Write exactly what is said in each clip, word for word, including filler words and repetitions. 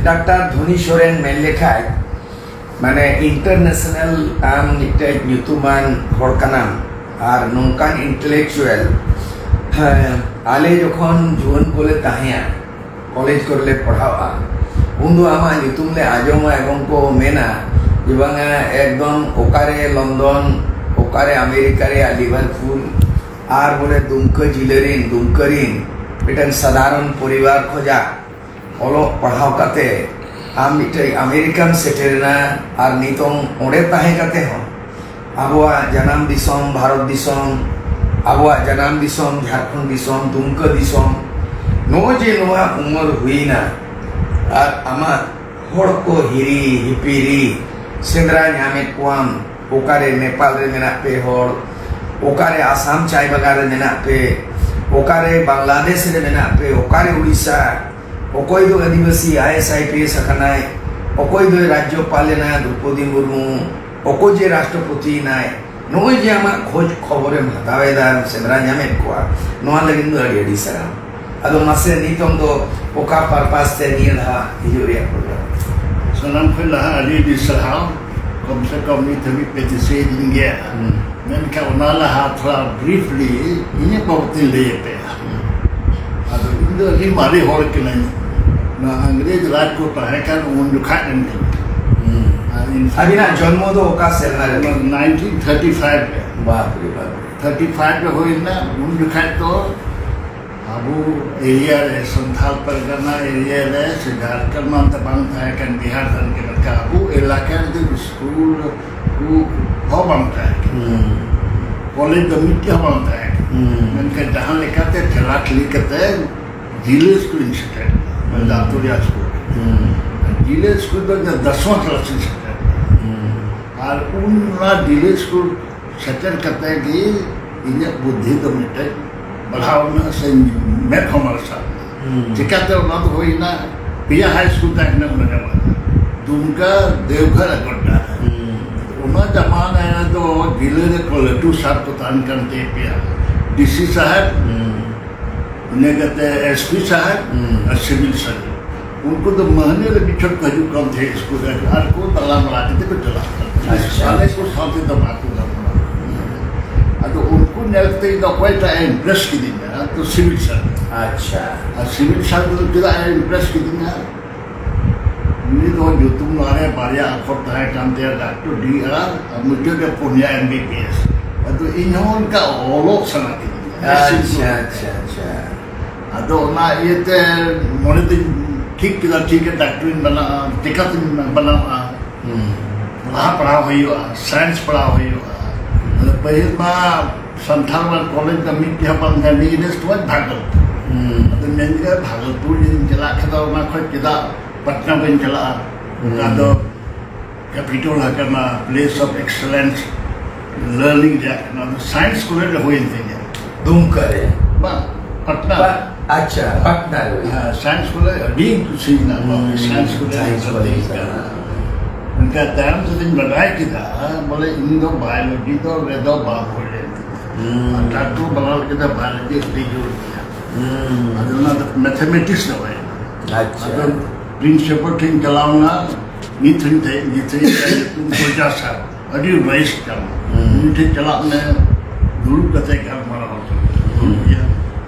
Doctor ᱫᱷᱚᱱᱤ ᱥᱚᱨᱮᱱ ᱢᱮᱱ ᱞᱮᱠᱷᱟᱡ, ᱢᱟᱱᱮ, international ᱟᱢ ᱢᱤᱫᱴᱮᱡ ᱧᱩᱛᱩᱢᱟᱱ ᱦᱚᱲ ᱠᱟᱱᱟᱢ, ᱟᱨ ᱱᱚᱝᱠᱟᱱ ᱤᱱᱴᱮᱞᱮᱠᱪᱩᱭᱟᱞ, ᱦᱮᱸ, ᱟᱞᱮ ᱡᱚᱠᱷᱚᱱ ᱡᱩᱣᱟᱹᱱ ᱠᱚᱞᱮ ᱛᱟᱦᱮᱸᱭᱟ, ᱠᱚᱞᱮᱡᱽ ᱠᱚᱨᱮ ᱞᱮ ᱯᱟᱲᱦᱟᱣᱼᱟ, ᱩᱱᱫᱚ ᱟᱢᱟᱜ ᱧᱩᱛᱩᱢ ᱞᱮ ᱟᱸᱡᱚᱢᱟ ᱮᱵᱚᱝ ᱠᱚ ᱢᱮᱱᱟ ᱡᱮ, "ᱵᱟᱝᱟ, ᱮᱠᱫᱚᱢ ᱚᱠᱟᱨᱮ ᱞᱚᱱᱰᱚᱱ, ᱚᱠᱟᱨᱮ ᱟᱢᱮᱨᱤᱠᱟ ᱨᱮᱭᱟᱜ ᱞᱤᱵᱷᱟᱨᱯᱩᱞ, ᱟᱨ ᱵᱚᱞᱮ ᱫᱩᱢᱠᱟᱹ ᱡᱤᱞᱟᱹ ᱨᱤᱱ, ᱫᱩᱢᱠᱟᱹ ᱨᱤᱱ ᱢᱤᱫᱴᱟᱝ ᱥᱟᱫᱷᱟᱨᱚᱱ ᱯᱚᱨᱤᱵᱟᱨ ᱠᱷᱚᱡᱟᱜ ᱚᱞᱚᱜ ᱯᱟᱲᱦᱟᱣ ᱠᱟᱛᱮ ᱟᱢ ᱢᱤᱫᱴᱮᱡ ᱟᱢᱮᱨᱤᱠᱟᱢ ᱥᱮᱴᱮᱨᱮᱱᱟ, ᱟᱨ ᱱᱤᱛᱚᱝ ᱚᱸᱰᱮ ᱛᱟᱦᱮᱸ ᱠᱟᱛᱮ ᱦᱚᱸ ᱟᱵᱚᱣᱟᱜ ᱡᱟᱱᱟᱢ ᱫᱤᱥᱚᱢ ᱵᱷᱟᱨᱚᱛ ᱫᱤᱥᱚᱢ, ᱟᱵᱚᱣᱟᱜ ᱡᱟᱱᱟᱢ ᱫᱤᱥᱚᱢ ᱡᱷᱟᱲᱠᱷᱚᱸᱰ ᱫᱤᱥᱚᱢ, ᱫᱩᱢᱠᱟᱹ ᱫᱤᱥᱚᱢ, ᱱᱚᱜᱼᱚᱭ ᱡᱮ ᱱᱚᱣᱟ ᱩᱢᱟᱹᱨ ᱦᱩᱭᱱᱟ, ᱟᱨ ᱟᱢᱟᱜ ᱦᱚᱲ ᱠᱚ ᱦᱤᱨᱤ ᱦᱤᱯᱤᱨᱤ ᱥᱮᱸᱫᱽᱨᱟ ᱧᱟᱢᱮᱫ ᱠᱚᱣᱟᱢ, ᱚᱠᱟᱨᱮ ᱱᱮᱯᱟᱞ ᱨᱮ ᱢᱮᱱᱟᱜ ᱯᱮ ᱦᱚᱲ, ᱚᱠᱟᱨᱮ ᱟᱥᱟᱢ ᱪᱟᱭ ᱵᱟᱜᱟᱱ ᱨᱮ ᱢᱮᱱᱟᱜ ᱯᱮ, ᱚᱠᱟᱨᱮ ᱵᱟᱝᱞᱟᱫᱮᱥ ᱨᱮ ᱢᱮᱱᱟᱜ ᱯᱮ, ᱚᱠᱟᱨᱮ ᱩᱲᱤᱥᱥᱟ, ᱚᱠᱚᱭ ᱫᱚ Adivasi I S I P S ᱟᱠᱟᱱᱟᱭ, ᱚᱠᱚᱭ ᱫᱚᱭ ᱨᱟᱡᱽᱡᱚᱯᱟᱞ ᱮᱱᱟ ᱫᱨᱚᱯᱚᱫᱤ ᱢᱩᱨᱢᱩ, ᱚᱠᱚᱭ ᱡᱮ ᱨᱟᱥᱴᱨᱚᱯᱚᱛᱤ ᱮᱱᱟᱭ, ᱱᱚᱜᱼᱚᱭ ᱡᱮ ᱟᱢᱟᱜ ᱠᱷᱳᱡᱽ ᱠᱷᱚᱵᱚᱨᱮᱢ ᱦᱟᱛᱟᱣ ᱮᱫᱟ, ᱥᱮᱸᱫᱽᱨᱟ ᱧᱟᱢᱮᱫ ᱠᱚᱣᱟ, ᱱᱚᱣᱟ ᱞᱟᱹᱜᱤᱫ ᱫᱚ ᱟᱹᱰᱤ ᱟᱹᱰᱤ ᱥᱟᱨᱦᱟᱣ᱾ ᱟᱫᱚ ᱢᱟᱥᱮ ᱱᱤᱛᱚᱝ ᱫᱚ ᱚᱠᱟ ᱯᱟᱨᱯᱟᱥ ᱛᱮ ᱱᱤᱭᱟᱹ ᱫᱷᱟᱣ ᱦᱤᱡᱩᱜ ᱨᱮᱭᱟᱜ ᱯᱨᱳᱜᱨᱟᱢ? ᱥᱟᱱᱟᱢ ᱠᱷᱚᱱ ᱞᱟᱦᱟ ᱟᱹᱰᱤ ᱟᱹᱰᱤ ᱥᱟᱨᱦᱟᱣ᱾ ᱠᱚᱢ ᱥᱮ ᱠᱚᱢ ᱱᱤᱛ ᱦᱟᱹᱵᱤᱡ ᱯᱮ ᱫᱤᱥᱟᱹᱭᱮᱫᱤᱧ ᱜᱮᱭᱟ᱾ ᱦᱩᱸ᱾ ᱢᱮᱱᱠᱷᱟᱱ ᱚᱱᱟ ᱞᱟᱦᱟ ᱛᱷᱚᱲᱟ ᱵᱨᱤᱯᱷᱞᱤ ᱤᱧᱟᱹᱜ ᱵᱟᱵᱚᱛᱤᱧ ᱞᱟᱹᱭ ᱟᱯᱮᱭᱟ᱾ ᱟᱫᱚ ᱤᱧ ᱫᱚ ᱟᱹᱰᱤ ᱢᱟᱨᱮ ᱦᱚᱲ ᱠᱟᱹᱱᱟᱹᱧ᱾ ᱱᱚᱣᱟ ᱤᱝᱨᱮᱡᱽ ᱨᱟᱡᱽ ᱠᱚ ᱛᱟᱦᱮᱸ ᱠᱟᱱ ᱩᱱ ᱡᱚᱠᱷᱟᱡ ᱨᱮᱱ ᱠᱟᱹᱱᱟᱹᱧ᱾ ᱦᱩᱸ᱾ ᱟᱨ ᱤᱧ ᱟᱹᱵᱤᱱᱟᱜ ᱡᱚᱱᱢᱚ ᱫᱚ ᱚᱠᱟ ᱥᱮᱨᱢᱟ ᱨᱮ? ᱱᱟᱭᱤᱱᱴᱤᱱ ᱛᱷᱟᱨᱴᱤ ᱯᱷᱟᱭᱤᱵᱷ ᱨᱮ᱾ ᱵᱟᱯ ᱨᱮ ᱵᱟᱯ ᱨᱮ᱾ ᱛᱷᱟᱨᱴᱤ ᱯᱷᱟᱭᱤᱵᱷ ᱨᱮ ᱦᱩᱭ ᱞᱮᱱᱟ᱾ ᱩᱱ ᱡᱚᱠᱷᱟᱡ ᱫᱚ ᱟᱵᱚ ᱮᱨᱤᱭᱟ ᱨᱮ, ᱥᱟᱱᱛᱷᱟᱞ ᱯᱟᱨᱜᱟᱱᱟ ᱮᱨᱤᱭᱟ ᱨᱮ, ᱥᱮ ᱡᱷᱟᱲᱠᱷᱚᱸᱰ ᱢᱟ ᱚᱱᱛᱮ ᱵᱟᱝ ᱛᱟᱦᱮᱸ ᱠᱟᱱ, ᱵᱤᱦᱟᱨ ᱫᱷᱟᱨᱮ ᱜᱮ ᱢᱮᱱᱠᱷᱟᱱ ᱟᱵᱚ ᱮᱞᱟᱠᱟ ᱨᱮᱫᱚ ᱥᱠᱩᱞ ᱠᱚ ᱦᱚᱸ ᱵᱟᱝ ᱛᱟᱦᱮᱸ ᱠᱟᱱᱟ᱾ ᱦᱩᱸ᱾ ᱠᱚᱞᱮᱡᱽ ᱫᱚ ᱢᱤᱫᱴᱮᱡ ᱦᱚᱸ ᱵᱟᱝ ᱛᱟᱦᱮᱸ ᱠᱟᱱᱟ᱾ ᱦᱩᱸ᱾ ᱢᱮᱱᱠᱷᱟᱱ ᱡᱟᱦᱟᱸ ᱞᱮᱠᱟᱛᱮ ᱴᱷᱮᱞᱟ ᱴᱷᱤᱞᱤ ᱠᱟᱛᱮ ᱡᱤᱞᱟᱹ ᱥᱠᱩᱞ ᱤᱧ ᱥᱮᱴᱮᱨ ᱮᱱᱟ, ᱦᱩᱸ᱾ ᱫᱟᱛᱩᱨᱤᱭᱟ ᱥᱠᱩᱞ᱾ ᱦᱩᱸ᱾ ᱡᱤᱞᱟᱹ ᱥᱠᱩᱞ ᱫᱚ ᱤᱧ ᱫᱚ ᱫᱚᱥᱣᱟᱸ ᱠᱞᱟᱥ ᱤᱧ ᱥᱮᱴᱮᱨ ᱮᱱᱟ᱾ ᱦᱩᱸ᱾ ᱟᱨ ᱩᱱ ᱚᱱᱟ ᱡᱤᱞᱟᱹ ᱥᱠᱩᱞ ᱥᱮᱴᱮᱨ ᱠᱟᱛᱮ ᱜᱮ ᱤᱧᱟᱹᱜ ᱵᱩᱫᱽᱫᱷᱤ ᱫᱚ ᱢᱤᱫᱴᱮᱡ ᱵᱟᱲᱦᱟᱣ ᱮᱱᱟ, ᱥᱮ ᱢᱮᱫ ᱦᱚᱸ ᱢᱟᱨᱥᱟᱞ ᱮᱱᱟ᱾ ᱦᱩᱸ᱾ ᱪᱤᱠᱟᱛᱮ ᱚᱱᱟ ᱫᱚ ᱦᱩᱭᱱᱟ, ᱯᱮᱭᱟ ᱦᱟᱭ ᱥᱠᱩᱞ ᱛᱟᱦᱮᱸ ᱠᱟᱱᱟ ᱚᱱᱟ ᱡᱟᱢᱟᱱᱟ, ᱫᱩᱢᱠᱟ, ᱫᱮᱣᱜᱷᱚᱨ ᱟᱨ ᱜᱚᱰᱰᱟ ᱨᱮ᱾ ᱦᱩᱸ᱾ ᱚᱱᱟ ᱡᱟᱢᱟᱱᱟ ᱨᱮᱫᱚ ᱡᱤᱞᱟᱹ ᱨᱮ ᱠᱚ ᱞᱟᱹᱴᱩ ᱥᱟᱨ ᱠᱚ ᱛᱟᱦᱮᱱ ᱠᱟᱱ ᱛᱮ ᱯᱮᱭᱟ, ᱰᱤ ᱥᱤ ᱥᱟᱦᱮᱵᱽ, ᱦᱩᱸ᱾ ᱤᱱᱟᱹ ᱠᱟᱛᱮ ᱮᱥ ᱯᱤ ᱥᱟᱦᱮᱵᱽ, ᱦᱩᱸ᱾ ᱟᱨ ᱥᱤᱵᱤᱞ ᱥᱟᱦᱮᱵᱽ᱾ ᱩᱱᱠᱩ ᱫᱚ ᱢᱟᱹᱦᱱᱟᱹ ᱨᱮ ᱢᱤᱫ ᱪᱷᱚᱴ ᱠᱚ ᱦᱤᱡᱩᱜ ᱠᱟᱱ ᱛᱟᱦᱮᱸᱫ ᱥᱠᱩᱞ ᱨᱮ, ᱟᱨ ᱠᱚ ᱫᱟᱬᱟ ᱵᱟᱲᱟ ᱠᱟᱛᱮ ᱠᱚ ᱪᱟᱞᱟᱜ ᱠᱟᱱ ᱛᱟᱦᱮᱸᱫ᱾ ᱟᱪᱪᱷᱟ᱾ ᱟᱞᱮ ᱠᱚ ᱥᱟᱶᱛᱮ ᱫᱚ ᱵᱟᱠᱚ ᱜᱟᱞᱢᱟᱨᱟᱣ᱾ ᱟᱫᱚ ᱩᱱᱠᱩ ᱧᱮᱞ ᱠᱟᱛᱮ ᱤᱧ ᱫᱚ ᱚᱠᱚᱭᱴᱟᱜ ᱮ ᱤᱢᱯᱨᱮᱥ ᱠᱤᱫᱤᱧᱟ, ᱛᱚ ᱥᱤᱵᱤᱞ ᱥᱟᱨ᱾ ᱟᱪᱪᱷᱟ᱾ ᱟᱨ ᱥᱤᱵᱤᱞ ᱥᱟᱨ ᱫᱚ ᱪᱮᱫᱟᱜ ᱮ ᱤᱢᱯᱨᱮᱥ ᱠᱤᱫᱤᱧᱟ? ᱩᱱᱤ ᱫᱚ ᱧᱩᱛᱩᱢ ᱨᱮ ᱵᱟᱨᱭᱟ ᱟᱠᱷᱚᱨ ᱛᱟᱦᱮᱸ ᱠᱟᱱ ᱛᱟᱭᱟ, ᱰᱟᱠᱴᱚᱨ ᱰᱤ ᱟᱨ, ᱟᱨ ᱢᱩᱪᱟᱹᱫ ᱨᱮ ᱯᱩᱱᱭᱟ ᱮᱢ ᱵᱤ ᱵᱤ ᱮᱥ᱾ ᱟᱫᱚ ᱤᱧ ᱦᱚᱸ ᱚᱱᱠᱟ ᱚᱞᱚᱜ ᱥᱟᱱᱟ ᱠᱤᱫᱤᱧᱟ᱾ ᱟᱪᱪᱷᱟ, ᱟᱪᱪᱷᱟ, ᱟᱪᱪᱷᱟ᱾ ᱟᱫᱚ ᱚᱱᱟ ᱤᱭᱟᱹᱛᱮ ᱢᱚᱱᱮ ᱫᱚᱧ ᱴᱷᱤᱠ ᱠᱮᱫᱟ, ᱴᱷᱤᱠ ᱜᱮ, ᱰᱟᱠᱴᱚᱨᱤᱧ ᱵᱮᱱᱟᱜᱼᱟ, ᱪᱤᱠᱟᱹᱛᱤᱧ ᱵᱮᱱᱟᱜᱼᱟ? ᱦᱩᱸ᱾ ᱞᱟᱦᱟ ᱯᱟᱲᱦᱟᱣ ᱦᱩᱭᱩᱜᱼᱟ, ᱥᱟᱭᱮᱱᱥ ᱯᱟᱲᱦᱟᱣ ᱦᱩᱭᱩᱜᱼᱟ᱾ ᱟᱫᱚ ᱯᱟᱹᱦᱤᱞ ᱢᱟ ᱥᱟᱱᱛᱟᱲ ᱢᱟ ᱠᱚᱞᱮᱡᱽ ᱫᱚ ᱢᱤᱫᱴᱮᱡ ᱦᱚᱸ ᱵᱟᱝ ᱛᱟᱦᱮᱸ, ᱱᱤᱭᱩ ᱤᱭᱩᱱᱤᱵᱷᱟᱨᱥᱤᱴᱤ ᱵᱷᱟᱜᱚᱞᱯᱩᱨ᱾ ᱦᱩᱸ᱾ ᱟᱫᱚ ᱢᱮᱱ ᱠᱮᱫᱟ, ᱵᱷᱟᱜᱚᱞᱯᱩᱨ ᱡᱩᱫᱤᱧ ᱪᱟᱞᱟᱜ ᱠᱷᱟᱱ ᱫᱚ ᱚᱱᱟ ᱠᱷᱚᱡ ᱪᱮᱫᱟᱜ ᱯᱟᱴᱱᱟ ᱵᱟᱹᱧ ᱪᱟᱞᱟᱜᱼᱟ? ᱦᱩᱸ᱾ ᱚᱱᱟ ᱫᱚ ᱠᱮᱯᱤᱴᱟᱞ ᱦᱟᱠᱟᱱᱟ, place of excellence learning ᱨᱮᱭᱟᱜ ᱠᱟᱱᱟ, ᱟᱫᱚ ᱥᱟᱭᱮᱱᱥ ᱠᱚᱞᱮᱡᱽ ᱨᱮ ᱦᱩᱭᱮᱱ ᱛᱤᱧᱟ᱾ ᱫᱩᱢᱠᱟ ᱨᱮ? ᱵᱟᱝ, ᱯᱟᱴᱱᱟ᱾ ᱯᱟ-, ᱟᱪᱪᱷᱟ, ᱯᱟᱴᱱᱟ ᱨᱮ ᱦᱩᱭ᱾ ᱦᱮᱸ, ᱥᱟᱭᱮᱱᱥ ᱠᱚᱞᱮᱡᱽ ᱟᱹᱰᱤ ᱠᱩᱥᱤᱭᱮᱱᱟ, ᱦᱩᱸ, ᱥᱟᱭᱮᱱᱥ ᱠᱚᱞᱮᱡᱽ ᱥᱟᱭᱮᱱᱥ ᱨᱮ ᱠᱚᱞᱮᱡᱽ ᱦᱩᱭ ᱠᱟᱱᱟ᱾ ᱠᱟᱱᱟ᱾ ᱢᱮᱱᱠᱷᱟᱱ ᱛᱟᱭᱚᱢ ᱛᱮᱫᱚᱧ ᱵᱟᱰᱟᱭ ᱠᱮᱫᱟ, ᱵᱚᱞᱮ ᱤᱧ ᱫᱚ ᱵᱟᱭᱳᱞᱚᱡᱤ ᱫᱚ ᱨᱮᱫᱚ ᱵᱟᱝ ᱦᱩᱭ ᱞᱮᱱ ᱛᱤᱧᱟ᱾ ᱦᱩᱸ᱾ ᱟᱨ ᱰᱟᱠᱴᱚᱨ ᱵᱟᱱᱟᱣ ᱠᱮᱫᱟ, ᱵᱟᱭᱳᱞᱚᱡᱤ ᱟᱹᱰᱤ ᱡᱳᱨ ᱜᱮᱭᱟ᱾ ᱦᱩᱸ᱾ ᱟᱫᱚ ᱚᱱᱟ ᱫᱚ ᱢᱮᱛᱷᱮᱢᱮᱴᱤᱠᱥ ᱨᱮ ᱦᱩᱭ ᱮᱱᱟ᱾ ᱟᱪᱪᱷᱟ᱾ ᱟᱫᱚ ᱯᱨᱤᱱᱥᱤᱯᱟᱞ ᱴᱷᱮᱱ ᱪᱟᱞᱟᱣ ᱮᱱᱟ, ᱱᱤᱛ ᱦᱚᱸᱧ ᱛᱟᱦᱮᱸ, ᱱᱤᱛ ᱦᱚᱸᱧ ᱛᱟᱦᱮᱸ, ᱧᱩᱛᱩᱢ ᱠᱚ ᱡᱟ ᱥᱟᱨ, ᱟᱹᱰᱤ ᱨᱟᱭᱤᱥ ᱠᱟᱱᱟ᱾ ᱦᱩᱸ᱾ ᱩᱱᱤ ᱴᱷᱮᱱ ᱪᱟᱞᱟᱜ ᱢᱮ, ᱫᱩᱲᱩᱵ ᱠᱟᱛᱮ ᱜᱟᱞᱢᱟᱨᱟᱣ ᱦᱚᱪᱚ᱾ ᱦᱩᱸ᱾ ᱫᱩᱲᱩᱵ ᱜᱮᱭᱟ᱾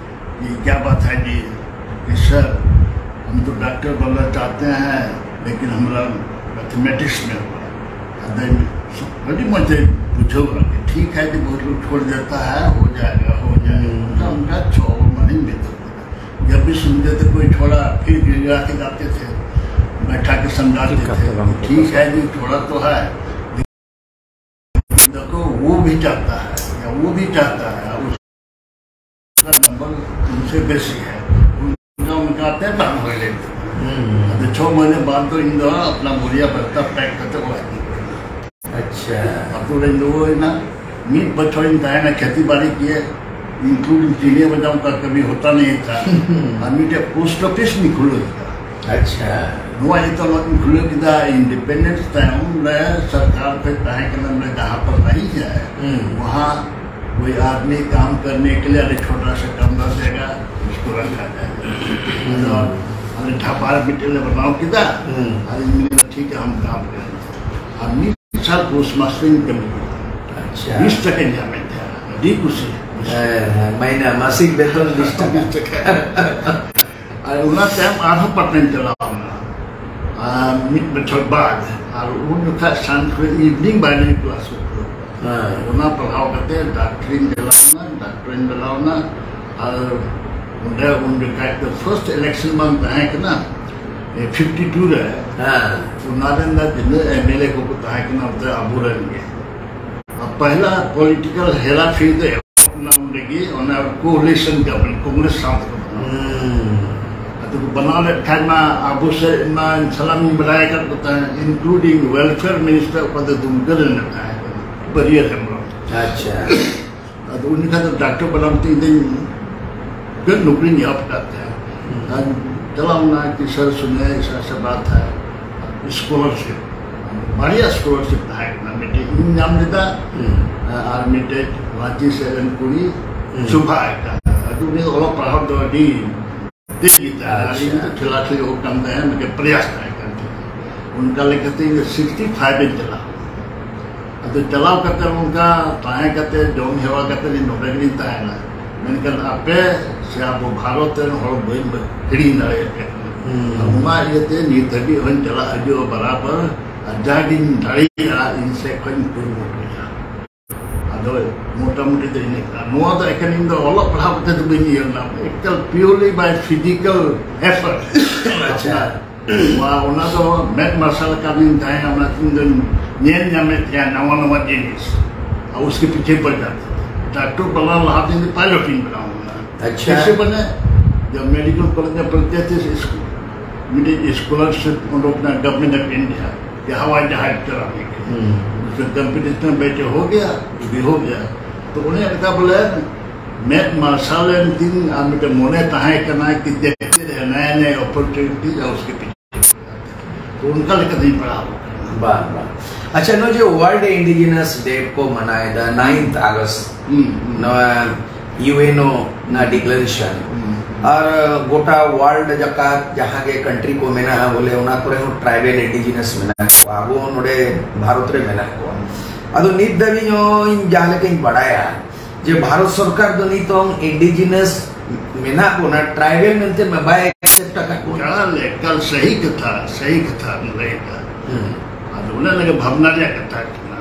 ये क्या बात है जी? कि सर, हम तो डॉक्टर बनना चाहते हैं, लेकिन हमारा मैथमेटिक्स में हुआ। अदे बड़ी मजे पूछो कि ठीक है कि बहुत लोग छोड़ देता है, हो जाएगा, हो जाएगा। हम्म। उनका, उनका छोड़ नहीं मिलता। जब भी सुनते थे कोई छोड़ा, फिर गिड़गिड़ा के जाते थे, बैठा के समझाते ठीक है, थे। तो हम ठीक है जी, छोड़ा तो है, देखो, वो भी चाहता है या वो भी चाहता है, उसका नंबर तुमसे बेसी है, उनका, उनका आते हैं, हम हो लेते हैं। हम्म। तो छह महीने बाद तो इन दोनों अपना बोरिया बस्ता पैक करते वो आदमी को। अच्छा। ᱟᱹᱛᱩ ᱨᱮᱧ ᱨᱩᱣᱟᱹᱲ ᱮᱱᱟ, ᱢᱤᱫ ᱵᱚᱪᱷᱚᱨᱤᱧ ᱛᱟᱦᱮᱸᱱᱟ, ᱠᱷᱮᱛᱤ ᱵᱟᱲᱤ ᱠᱮᱫ, including ᱪᱤᱱᱤ ᱵᱟᱫᱟᱢ ᱠᱟ ᱠᱟᱹᱢᱤ ᱦᱚᱛᱟ ᱱᱟᱦᱤ ᱛᱷᱟ᱾ ᱟᱨ ᱢᱤᱫᱴᱮᱡ ᱯᱳᱥᱴ ᱚᱯᱷᱤᱥ ᱤᱧ ᱠᱷᱩᱞᱟᱹᱣ ᱠᱮᱫᱟ᱾ ᱟᱪᱪᱷᱟ᱾ ᱱᱚᱣᱟ ᱡᱚᱛᱚ ᱱᱚᱣᱟ ᱤᱧ ᱠᱷᱩᱞᱟᱹᱣ ᱠᱮᱫᱟ, ᱤᱱᱰᱤᱯᱮᱱᱰᱮᱱᱥ ᱛᱟᱭᱚᱢ ᱨᱮ ᱥᱚᱨᱠᱟᱨ ᱠᱷᱚᱡ ᱛᱟᱦᱮᱸ ᱠᱟᱱᱟ, ᱢᱟᱱᱮ ᱡᱟᱦᱟᱸ ᱯᱟᱨ ᱱᱟᱦᱤ ᱦᱮ, ᱦᱩᱸ᱾ ᱣᱟᱦᱟᱸ ᱠᱳᱭ ᱟᱫᱢᱤ ᱠᱟᱢ ᱠᱟᱨᱱᱮ ᱠᱮ ᱞᱤᱭᱮ ᱟᱹᱰᱤ ᱪᱷᱳᱴᱟ ᱥᱟ ᱠᱟᱢᱨᱟ ᱫᱮᱜᱟ, ᱩᱥᱠᱳ ᱨᱟᱠᱷᱟ ᱡᱟᱭᱮᱜᱟ᱾ ᱦᱩᱸ᱾ ᱟᱫᱚ ᱟᱞᱮ ᱰᱷᱟᱵᱟ ᱨᱮ ᱢᱤᱫᱴᱮᱱ ᱞᱮ ᱵᱮᱱᱟᱣ ᱠᱮᱫᱟ᱾ ᱦᱩᱸ᱾ ᱟᱨᱤᱧ ᱢᱮᱱ ᱠᱮᱫᱟ, "ᱴᱷᱤᱠ ᱜᱮᱭᱟ, ᱦᱟᱢ ᱠᱟᱢ ᱠᱟᱨᱮᱸᱜᱮ᱾" ᱟᱨ ᱢᱤᱫ ᱥᱟᱞ ᱯᱳᱥᱴ ᱢᱟᱥᱴᱟᱨᱤᱧ ᱠᱟᱹᱢᱤ ᱠᱮᱫᱟ᱾ ᱟᱪᱪᱷᱟ᱾ ᱵᱤᱥ ᱴᱟᱠᱟᱧ ᱧᱟᱢᱮᱫ ᱛᱟᱦᱮᱸᱱᱟ, ᱟᱹᱰᱤ ᱠᱩᱥᱤ᱾ ᱦᱮᱸ, ᱦᱮᱸ, ᱢᱟᱭᱱᱟ, ᱢᱟᱥᱤᱠ ᱵᱮᱛᱚᱱ ᱵᱤᱥ ᱴᱟᱠᱟ᱾ ᱟᱨ ᱚᱱᱟ ᱛᱟᱭᱚᱢ ᱟᱨᱦᱚᱸ ᱯᱟᱴᱱᱟᱧ ᱪᱟᱞᱟᱣ ᱮᱱᱟ, ᱟᱨ ᱢᱤᱫ ᱵᱚᱪᱷᱚᱨ ᱵᱟᱫ᱾ ᱟᱨ ᱩᱱ ᱡᱚᱠᱷᱟᱡ ᱥᱟᱱ ᱠᱷᱚᱱ ᱤᱵᱷᱱᱤᱝ ᱵᱟᱭᱱᱟᱨᱤ ᱠᱞᱟᱥ ᱠᱚ ᱠᱷᱩᱞᱟᱹᱣ᱾ ᱦᱮᱸ᱾ ᱚᱱᱟ ᱯᱟᱲᱦᱟᱣ ᱠᱟᱛᱮ ᱰᱟᱠᱴᱚᱨᱤᱧ ᱪᱟᱞᱟᱣ ᱮᱱᱟ, ᱰᱟᱠᱴᱚᱨᱤᱧ ᱵᱮᱱᱟᱣ ᱮᱱᱟ᱾ ᱟᱨ ᱚᱸᱰᱮ ᱩᱱ ᱡᱚᱠᱷᱟᱡ ᱫᱚ ᱯᱷᱟᱨᱥᱴ ᱤᱞᱮᱠᱥᱚᱱ ᱵᱟᱝ ᱛᱟᱦᱮᱸ ᱠᱟᱱᱟ, ᱯᱷᱤᱯᱴᱤ ᱴᱩ ᱨᱮ᱾ ᱦᱮᱸ᱾ ᱚᱱᱟ ᱨᱮᱱ ᱫᱚ ᱛᱤᱱᱟᱹᱜ ᱮᱢ ᱮᱞ ᱮ ᱠᱚᱠᱚ ᱛᱟᱦᱮᱸ ᱠᱟᱱᱟ, ᱚᱱᱛᱮ ᱟᱵᱚᱨᱮᱱ ᱜᱮ᱾ ᱟᱨ ᱯᱟᱦᱞᱟ ᱯᱚᱞᱤᱴᱤᱠᱟᱞ ᱦᱮᱨᱟ ᱯᱷᱮᱨᱤ ᱫᱚ ᱮᱦᱚᱵ ᱮᱱᱟ ᱚᱸᱰᱮ ᱜᱮ, ᱚᱱᱟ ᱠᱳᱞᱤᱥᱚᱱ ᱜᱚᱵᱷᱚᱨᱱᱢᱮᱱᱴ, ᱠᱚᱝᱜᱨᱮᱥ ᱥᱟᱶ ᱛᱮᱠᱚ ᱵᱮᱱᱟᱣ᱾ ᱦᱩᱸ᱾ ᱟᱫᱚ ᱠᱚ ᱵᱮᱱᱟᱣ ᱞᱮᱫ ᱠᱷᱟᱱ ᱢᱟ ᱟᱵᱚ ᱥᱮᱫ ᱢᱟ ᱥᱟᱱᱟᱢ ᱤᱧ ᱵᱟᱰᱟᱭ ᱟᱠᱟᱫ ᱠᱚ ᱛᱟᱦᱮᱸ, ᱤᱱᱠᱞᱩᱰᱤᱝ ᱣᱮᱞᱯᱷᱮᱭᱟᱨ ᱢᱤᱱᱤᱥᱴᱟᱨ, ᱚᱠᱚᱭ ᱫᱚ ᱫᱩᱢᱠᱟᱹ ᱨᱮᱱ ᱛᱟᱦᱮᱸ ᱠᱟᱱᱟ, ᱵᱟᱹᱨᱭᱟᱹ ᱦᱮᱢᱵᱨᱚᱢ᱾ ᱟᱪᱪᱷᱟ᱾ ᱟᱫᱚ ᱩᱱ ᱡᱚᱠᱷᱟᱡ ᱫᱚ ᱰᱟᱠᱛᱚᱨ ᱵᱟᱞᱟᱢ ᱛᱤ ᱤᱧ ᱫᱚ ᱱᱚᱠᱨᱤᱧ ᱮᱦᱚᱵ ᱟᱠᱟᱫ ᱛᱟᱦᱮᱸ᱾ ᱟᱨ ᱪᱟᱞᱟᱣ ᱮᱱᱟ ᱠᱤᱥᱟᱹᱬ ᱥᱩᱱᱮ ᱥᱟᱥᱮ ᱵᱟᱛ ᱦᱟᱭ, ᱥᱠᱚᱞᱟᱨᱥᱤᱯ, ᱵᱟᱨᱭᱟ ᱥᱠᱚᱞᱟᱨᱥᱤᱯ ᱛᱟᱦᱮᱸ ᱠᱟᱱᱟ, ᱢᱤᱫᱴᱮᱡ ᱤᱧ ᱧᱟᱢ ᱞᱮᱫᱟ, ᱦᱩᱸ᱾ ᱟᱨ ᱢᱤᱫᱴᱮᱡ ᱨᱟᱸᱪᱤ ᱥᱮᱫ ᱨᱮᱱ ᱠᱩᱲᱤ, ᱦᱩᱸ᱾ ᱥᱩᱵᱷᱟ ᱮᱠᱴᱟ᱾ ᱟᱫᱚ ᱩᱱᱤ ᱚᱞᱚᱜ ᱯᱟᱲᱦᱟᱣ ᱫᱚ ᱟᱹᱰᱤ ᱛᱮᱡ ᱜᱮ ᱛᱟᱦᱮᱸ, ᱟᱨ ᱤᱧ ᱫᱚ ᱟᱪᱪᱷᱟ᱾ ᱴᱷᱮᱞᱟ ᱴᱷᱮᱞᱤ ᱦᱩᱭᱩᱜ ᱠᱟᱱ ᱛᱟᱦᱮᱸ, ᱢᱤᱫᱴᱮᱡ ᱯᱨᱚᱭᱟᱥ ᱛᱟᱦᱮᱸ ᱠᱟᱱ ᱛᱤᱧᱟ᱾ ᱚᱱᱠᱟ ᱞᱮᱠᱟᱛᱮ ᱤᱧ ᱫᱚ ᱥᱤᱠᱥᱴᱤ ᱯᱷᱟᱭᱤᱵᱷ ᱤᱧ ᱪᱟᱞᱟᱣ᱾ ᱟᱫᱚ ᱪᱟᱞᱟᱣ ᱠᱟᱛᱮ ᱚᱱᱠᱟ ᱛᱟᱦᱮᱸ ᱠᱟᱛᱮ ᱡᱚᱢ ᱦᱮᱣᱟ ᱠᱟᱛᱮ ᱤᱧ ᱱᱚᱰᱮ ᱜᱮᱞᱤᱧ ᱛᱟᱦᱮᱱᱟ, ᱢᱮᱱᱠᱷᱟᱱ ᱟᱯᱮ ᱥᱮ ᱟᱵᱚ ᱵᱷᱟᱨᱚᱛ ᱨᱮᱱ ᱦᱚᱲ ᱵᱟᱹᱧ ᱦᱤᱲᱤᱧ ᱫᱟᱲᱮᱭᱟᱜ ᱠᱟᱱᱟ᱾ ᱦᱩᱸ᱾ ᱟᱨ ᱚᱱᱟ ᱤᱭᱟᱹᱛᱮ ᱱᱤᱛ ᱦᱟᱹᱵᱤᱡ ᱦᱚᱸᱧ ᱪᱟᱞᱟᱜ ᱦᱤᱡᱩᱜᱼᱟ ᱵᱟᱨᱟᱵᱟᱨ, ᱟᱨ ᱡᱟᱜᱤᱧ ᱫᱟᱲᱮᱭᱟᱜᱼᱟ ᱤᱧ ᱥᱮᱫ ᱠᱷᱚᱱ ᱤᱧ ᱠᱩᱨᱩᱢᱩᱴᱩᱭᱟ᱾ ᱟᱫᱚ ᱢᱚᱴᱟᱢᱩᱴᱤ ᱫᱚ ᱤᱱᱟᱹᱜ ᱠᱟᱱᱟ᱾ ᱱᱚᱣᱟ ᱫᱚ ᱮᱠᱷᱮᱱ ᱤᱧ ᱫᱚ ᱚᱞᱚᱜ ᱯᱟᱲᱦᱟᱣ ᱠᱟᱛᱮ ᱫᱚ ᱵᱟᱹᱧ ᱤᱭᱟᱹ ᱞᱮᱱᱟ, ᱮᱠᱟᱞ purely by physical effort᱾ ᱟᱪᱪᱷᱟ᱾ ᱱᱚᱣᱟ, ᱚᱱᱟ ᱫᱚ ᱢᱮᱫ ᱢᱟᱨᱥᱟᱞ ᱟᱠᱟᱫᱤᱧ ᱛᱟᱦᱮᱸ, ᱚᱱᱟ ᱤᱧ ᱫᱚᱧ ᱧᱮᱞ ᱧᱟᱢᱮᱫ ᱛᱟᱦᱮᱸ ᱱᱟᱣᱟ ᱱᱟᱣᱟ ᱡᱤᱱᱤᱥ᱾ ᱟᱨ ᱩᱥᱠᱮ ᱯᱤᱪᱷᱮ ᱯᱟᱲ ᱡᱟᱛᱮ ᱛᱷᱮ᱾ ᱰᱟᱠᱛᱚᱨ ᱵᱟᱱᱟᱣ ᱞᱟᱦᱟ ᱫᱤᱱ ᱫᱚ ᱯᱟᱭᱞᱚᱴ ᱤᱧ ᱵᱮᱱᱟᱣ ᱞᱮᱱᱟ᱾ ᱟᱪᱪᱷᱟ᱾ ᱠᱮᱥᱮ ᱵᱚᱞᱮ, ᱡᱚᱵ ᱢᱮᱰᱤᱠᱟᱞ ᱠᱚᱞᱮᱡᱽ ᱢᱮ ᱯᱚᱲᱷᱛᱮ ᱛᱷᱮ ᱥᱠᱩᱞ, ᱢᱤᱫᱴᱮᱡ ᱥᱠᱚᱞᱟᱨᱥᱤᱯ ᱚᱰᱚᱠ ᱮᱱᱟ ᱜᱚᱵᱷᱚᱨᱱᱢᱮᱱᱴ ᱚᱯᱷ ᱤᱱᱰᱤᱭᱟ, ᱡᱮ ᱦᱟᱣᱟᱭ ᱡᱟᱦᱟᱡᱽ ᱪᱟᱞᱟᱣ ᱞᱟᱹᱜᱤᱫ᱾ ᱦᱩᱸ᱾ ᱩᱥᱠᱮ ᱠᱚᱢᱯᱤᱴᱤᱥᱚᱱ ᱢᱮ ᱵᱮᱴᱷᱮ ᱦᱳ ᱜᱮᱭᱟ, ᱵᱷᱤ ᱦᱳ ᱜᱮᱭᱟ᱾ ᱛᱚ ᱚᱱᱮ ᱚᱱᱠᱟ ᱵᱚᱞᱮ ᱢᱮᱫ ᱢᱟᱨᱥᱟᱞ ᱮᱱ ᱛᱤᱧ ᱟᱨ ᱢᱤᱫᱴᱮᱱ ᱢᱚᱱᱮ ᱛᱟᱦᱮᱸ ᱠᱟᱱᱟ ᱠᱤ ᱫᱮᱠᱷᱛᱮ ᱨᱮᱦᱱᱟ ᱦᱟᱭ ᱱᱟᱭᱟ ᱚᱯᱚᱨᱪᱩᱱᱤᱴᱤ ᱟᱨ ᱩᱥᱠᱮ ᱯᱤᱪᱷᱮ᱾ ᱛᱚ ᱚᱱᱠᱟ ᱞᱮᱠᱟᱛᱤᱧ ᱯᱟᱲᱦᱟᱣ ᱟᱠᱟᱱᱟ᱾ ᱵᱟᱝ, ᱵᱟᱝ᱾ ᱟᱪᱪᱷᱟ, ᱱᱚᱜᱼᱚᱭ ᱡᱮ ᱣᱟᱨᱞᱰ ᱤᱱᱰᱤᱡᱤᱱᱟᱥ ᱰᱮ ᱠᱚ ᱢᱟᱱᱟᱣᱮᱫᱟ, ᱱᱟᱭᱤᱱᱛᱷ ᱟᱜᱚᱥᱴ, ᱦᱩᱸ, ᱦᱩᱸ᱾ ᱱᱚᱣᱟ ᱭᱩ ᱮᱱ ᱳ ᱨᱮᱱᱟᱜ ᱰᱤᱠᱞᱟᱨᱮᱥᱚᱱ, ᱦᱩᱸ᱾ ᱟᱨ ᱜᱚᱴᱟ ᱣᱟᱨᱞᱰ ᱡᱟᱠᱟᱛ ᱡᱟᱦᱟᱸ ᱜᱮ ᱠᱟᱱᱴᱨᱤ ᱠᱚ ᱢᱮᱱᱟᱜᱼᱟ, ᱵᱚᱞᱮ, ᱚᱱᱟ ᱠᱚᱨᱮ ᱦᱚᱸ ᱴᱨᱟᱭᱵᱮᱞ ᱤᱱᱰᱤᱡᱤᱱᱟᱥ ᱢᱮᱱᱟᱜ ᱠᱚᱣᱟ᱾ ᱟᱵᱚ ᱱᱚᱰᱮ ᱵᱷᱟᱨᱚᱛ ᱨᱮ ᱢᱮᱱᱟᱜ ᱠᱚᱣᱟ᱾ ᱟᱫᱚ ᱱᱤᱛ ᱫᱷᱟᱹᱵᱤᱡ ᱦᱚᱸ ᱤᱧ ᱡᱟᱦᱟᱸ ᱞᱮᱠᱟᱧ ᱵᱟᱲᱟᱭᱟ ᱡᱮ ᱵᱷᱟᱨᱚᱛ ᱥᱚᱨᱠᱟᱨ ᱫᱚ ᱱᱤᱛᱚᱝ ᱤᱱᱰᱤᱡᱤᱱᱟᱥ ᱢᱮᱱᱟᱜ ᱵᱚᱱᱟ, ᱴᱨᱟᱭᱵᱮᱞ ᱢᱮᱱᱛᱮ ᱢᱟ ᱵᱟᱭ ᱮᱠᱥᱮᱯᱴ ᱟᱠᱟᱫ ᱵᱚᱱᱟ᱾ ᱮᱠᱟᱞ, ᱮᱠᱟᱞ ᱥᱟᱹᱦᱤ ᱠᱟᱛᱷᱟ, ᱥᱟᱹᱦᱤ ᱠᱟᱛᱷᱟ ᱞᱟᱹᱭ ᱮᱫᱟ᱾ ᱦᱩᱸ᱾ ᱟᱫᱚ ᱚᱱᱟ ᱞᱟᱹᱜᱤᱫ ᱵᱷᱟᱵᱽᱱᱟ ᱨᱮᱭᱟᱜ ᱠᱟᱛᱷᱟ ᱠᱟᱱᱟ᱾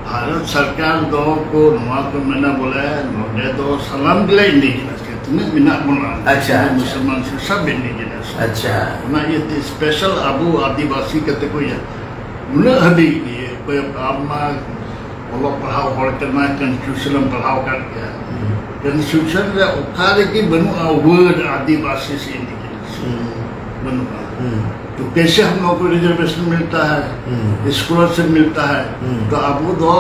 ᱵᱷᱟᱨᱚᱛ ᱥᱚᱨᱠᱟᱨ ᱫᱚ ᱠᱚ ᱱᱚᱣᱟ ᱠᱚ ᱢᱮᱱᱟ ᱵᱚᱞᱮ ᱱᱚᱰᱮ ᱫᱚ ᱥᱟᱱᱟᱢ ᱜᱮᱞᱮ ᱤᱱᱰᱤᱡᱤᱱᱟᱥ ᱜᱮ, ᱛᱤᱱᱟᱹᱜ ᱢᱮᱱᱟᱜ ᱵᱚᱱᱟ, ᱟᱪᱪᱷᱟ, ᱦᱤᱱᱫᱩ, ᱟᱪᱪᱷᱟ᱾ ᱢᱩᱥᱚᱞᱢᱟᱱ ᱥᱮ ᱥᱟᱵ ᱤᱱᱰᱤᱡᱤᱱᱟᱥ᱾ ᱟᱪᱪᱷᱟ᱾ ᱚᱱᱟ ᱤᱭᱟᱹᱛᱮ ᱥᱯᱮᱥᱟᱞ ᱟᱵᱚ ᱟᱹᱫᱤᱵᱟᱹᱥᱤ ᱠᱟᱛᱮ ᱠᱚ ᱤᱭᱟᱹ, ᱩᱱᱟᱹᱜ ᱦᱟᱹᱵᱤᱡ ᱜᱮ ᱚᱠᱚᱭ ᱟᱢ ᱢᱟ ᱚᱞᱚᱜ ᱯᱟᱲᱦᱟᱣ ᱦᱚᱲ ᱠᱟᱱᱟ, ᱠᱚᱱᱥᱴᱤᱴᱤᱭᱩᱥᱚᱱ ᱮᱢ ᱯᱟᱲᱦᱟᱣ ᱟᱠᱟᱫ ᱜᱮᱭᱟ᱾ ᱦᱩᱸ᱾ ᱠᱚᱱᱥᱴᱤᱴᱤᱭᱩᱥᱚᱱ ᱨᱮ ᱚᱠᱟ ᱨᱮᱜᱮ ᱵᱟᱹᱱᱩᱜᱼᱟ ᱣᱟᱨᱰ ᱟᱹᱫᱤᱵᱟᱹᱥᱤ ᱥᱮ ᱤᱱᱰᱤᱡᱤᱱᱟᱥ᱾ ᱦᱩᱸ᱾ ᱵᱟᱹᱱᱩᱜᱼᱟ᱾ ᱦᱩᱸ᱾ तो कैसे हम लोग को रिजर्वेशन मिलता है, हम्म। स्कॉलरशिप मिलता है? हम्म। तो अब वो दो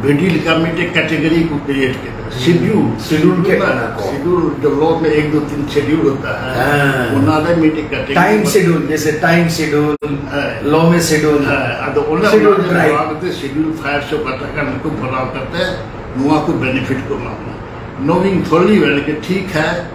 बेटी का मीटे कैटेगरी को क्रिएट किया, शेड्यूल, शेड्यूल के बना को। शेड्यूल जो लॉ में एक, दो, तीन शेड्यूल होता है, हाँ। वो ना दे मीटे कैटेगरी टाइम बना। शेड्यूल, जैसे टाइम शेड्यूल, हाँ। लॉ में शेड्यूल, हाँ, हाँ, तो ओला शेड्यूल ओला ट्राइब। बाद में शेड्यूल फ़ाइव से पता का उनको भराव करते हैं, नुआ को बेनिफिट को मामला। नोविंग थोड़ी वेल के ठीक है,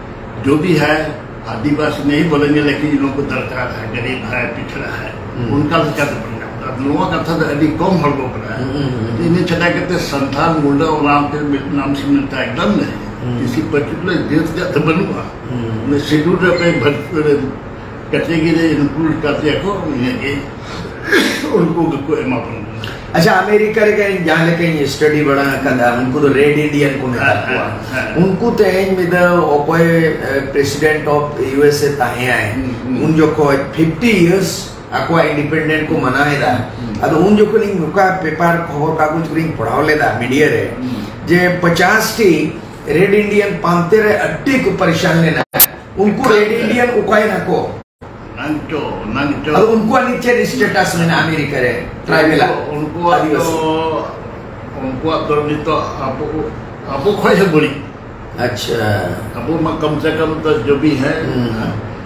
जो भी है, आदिवासी नहीं बोलेंगे, लेकिन इन लोगों को दरकार है, गरीब है, पिछड़ा है, हम्म। उनका भी क्या तो बन जाता है। नोआ का था तो अभी कम हर को पड़ा है। हम्म, हम्म, हम्म। तो इन्हें छटा कहते हैं, संथाल, मुंडा और राम के मि-, नाम से मिलता है, एकदम नहीं। हम्म। किसी पर्टिकुलर देश का तो बनूंगा। हम्म। उन्हें शेड्यूल पे भर-, कैटेगरी इंक्लूड करते हैं को, ये, ये, उनको को एमा बनूंगा। ᱟᱪᱪᱷᱟ, ᱟᱢᱮᱨᱤᱠᱟ ᱨᱮᱜᱮ ᱤᱧ ᱡᱟᱦᱟᱸ ᱞᱮᱠᱟᱧ ᱥᱴᱟᱰᱤ ᱵᱟᱲᱟ ᱟᱠᱟᱫᱟ, ᱩᱱᱠᱩ ᱫᱚ ᱨᱮᱰ ᱤᱱᱰᱤᱭᱟᱱ ᱠᱚ ᱢᱮᱛᱟ ᱦᱮᱸ, ᱠᱚᱣᱟ᱾ ᱦᱮᱸ, ᱦᱮᱸ᱾ ᱩᱱᱠᱩ ᱛᱮᱦᱮᱧ ᱢᱤᱫ ᱫᱷᱟᱣ ᱚᱠᱚᱭ, ᱮ, president of U S A ᱛᱟᱦᱮᱸᱭᱟᱭ, ᱦᱩᱸ, ᱦᱩᱸ᱾ ᱩᱱ ᱡᱚᱠᱷᱚᱡ ᱯᱷᱤᱯᱴᱤ ᱤᱭᱟᱨᱥ ᱟᱠᱚᱣᱟᱜ ᱤᱱᱰᱤᱯᱮᱱᱰᱮᱱᱴ ᱠᱚ ᱢᱟᱱᱟᱣ ᱮᱫᱟ᱾ ᱦᱩᱸ᱾ ᱟᱫᱚ ᱩᱱ ᱡᱚᱠᱷᱚᱱ ᱤᱧ ᱱᱚᱝᱠᱟ ᱯᱮᱯᱟᱨ ᱠᱷᱚᱵᱚᱨ ᱠᱟᱜᱚᱡᱽ ᱠᱚᱨᱮᱧ ᱯᱟᱲᱦᱟᱣ ᱞᱮᱫᱟ, ᱢᱤᱰᱤᱭᱟ ᱨᱮ, ᱦᱩᱸ᱾ ᱡᱮ ᱯᱚᱪᱟᱥ ᱴᱤ ᱨᱮᱰ ᱤᱱᱰᱤᱭᱟᱱ ᱯᱟᱱᱛᱮ ᱨᱮ ᱟᱹᱰᱤ ᱠᱚ ᱯᱟᱨᱤᱥᱟᱱ ᱞᱮᱱᱟ᱾ ᱩᱱᱠᱩ ᱨᱮᱰ ᱤᱱᱰᱤᱭᱟᱱ ᱚᱠᱚᱭ ᱱᱟᱠᱚ? ᱱᱟᱝᱪᱚ, ᱱᱟᱝᱪᱚ᱾ ᱟᱫᱚ ᱩᱱᱠᱩᱣᱟᱜ ᱱᱤᱛ ᱪᱮᱫ ᱥᱴᱮᱴᱟᱥ ᱢᱮᱱᱟᱜᱼᱟ ᱟᱢᱮᱨᱤᱠᱟ ᱨᱮ, ᱴᱨᱟᱭᱵᱮᱞ ᱟᱜ? ᱩᱱᱠᱩ-, ᱩᱱᱠᱩᱣᱟᱜ ᱟᱹᱫᱤᱵᱟᱹᱥᱤ? ᱫᱚ, ᱩᱱᱠᱩᱣᱟᱜ ᱫᱚ ᱱᱤᱛᱚᱜ ᱟᱵᱚ, ᱟᱵᱚ ᱠᱷᱚᱡ ᱦᱚᱸ ᱵᱟᱹᱲᱤᱡ᱾ ᱟᱪᱪᱷᱟ᱾ ᱟᱵᱚ ᱢᱟ ᱠᱚᱢ ᱥᱮ ᱠᱚᱢ ᱛᱚ ᱡᱚ ᱵᱷᱤ ᱦᱟᱭ᱾ ᱦᱩᱸ᱾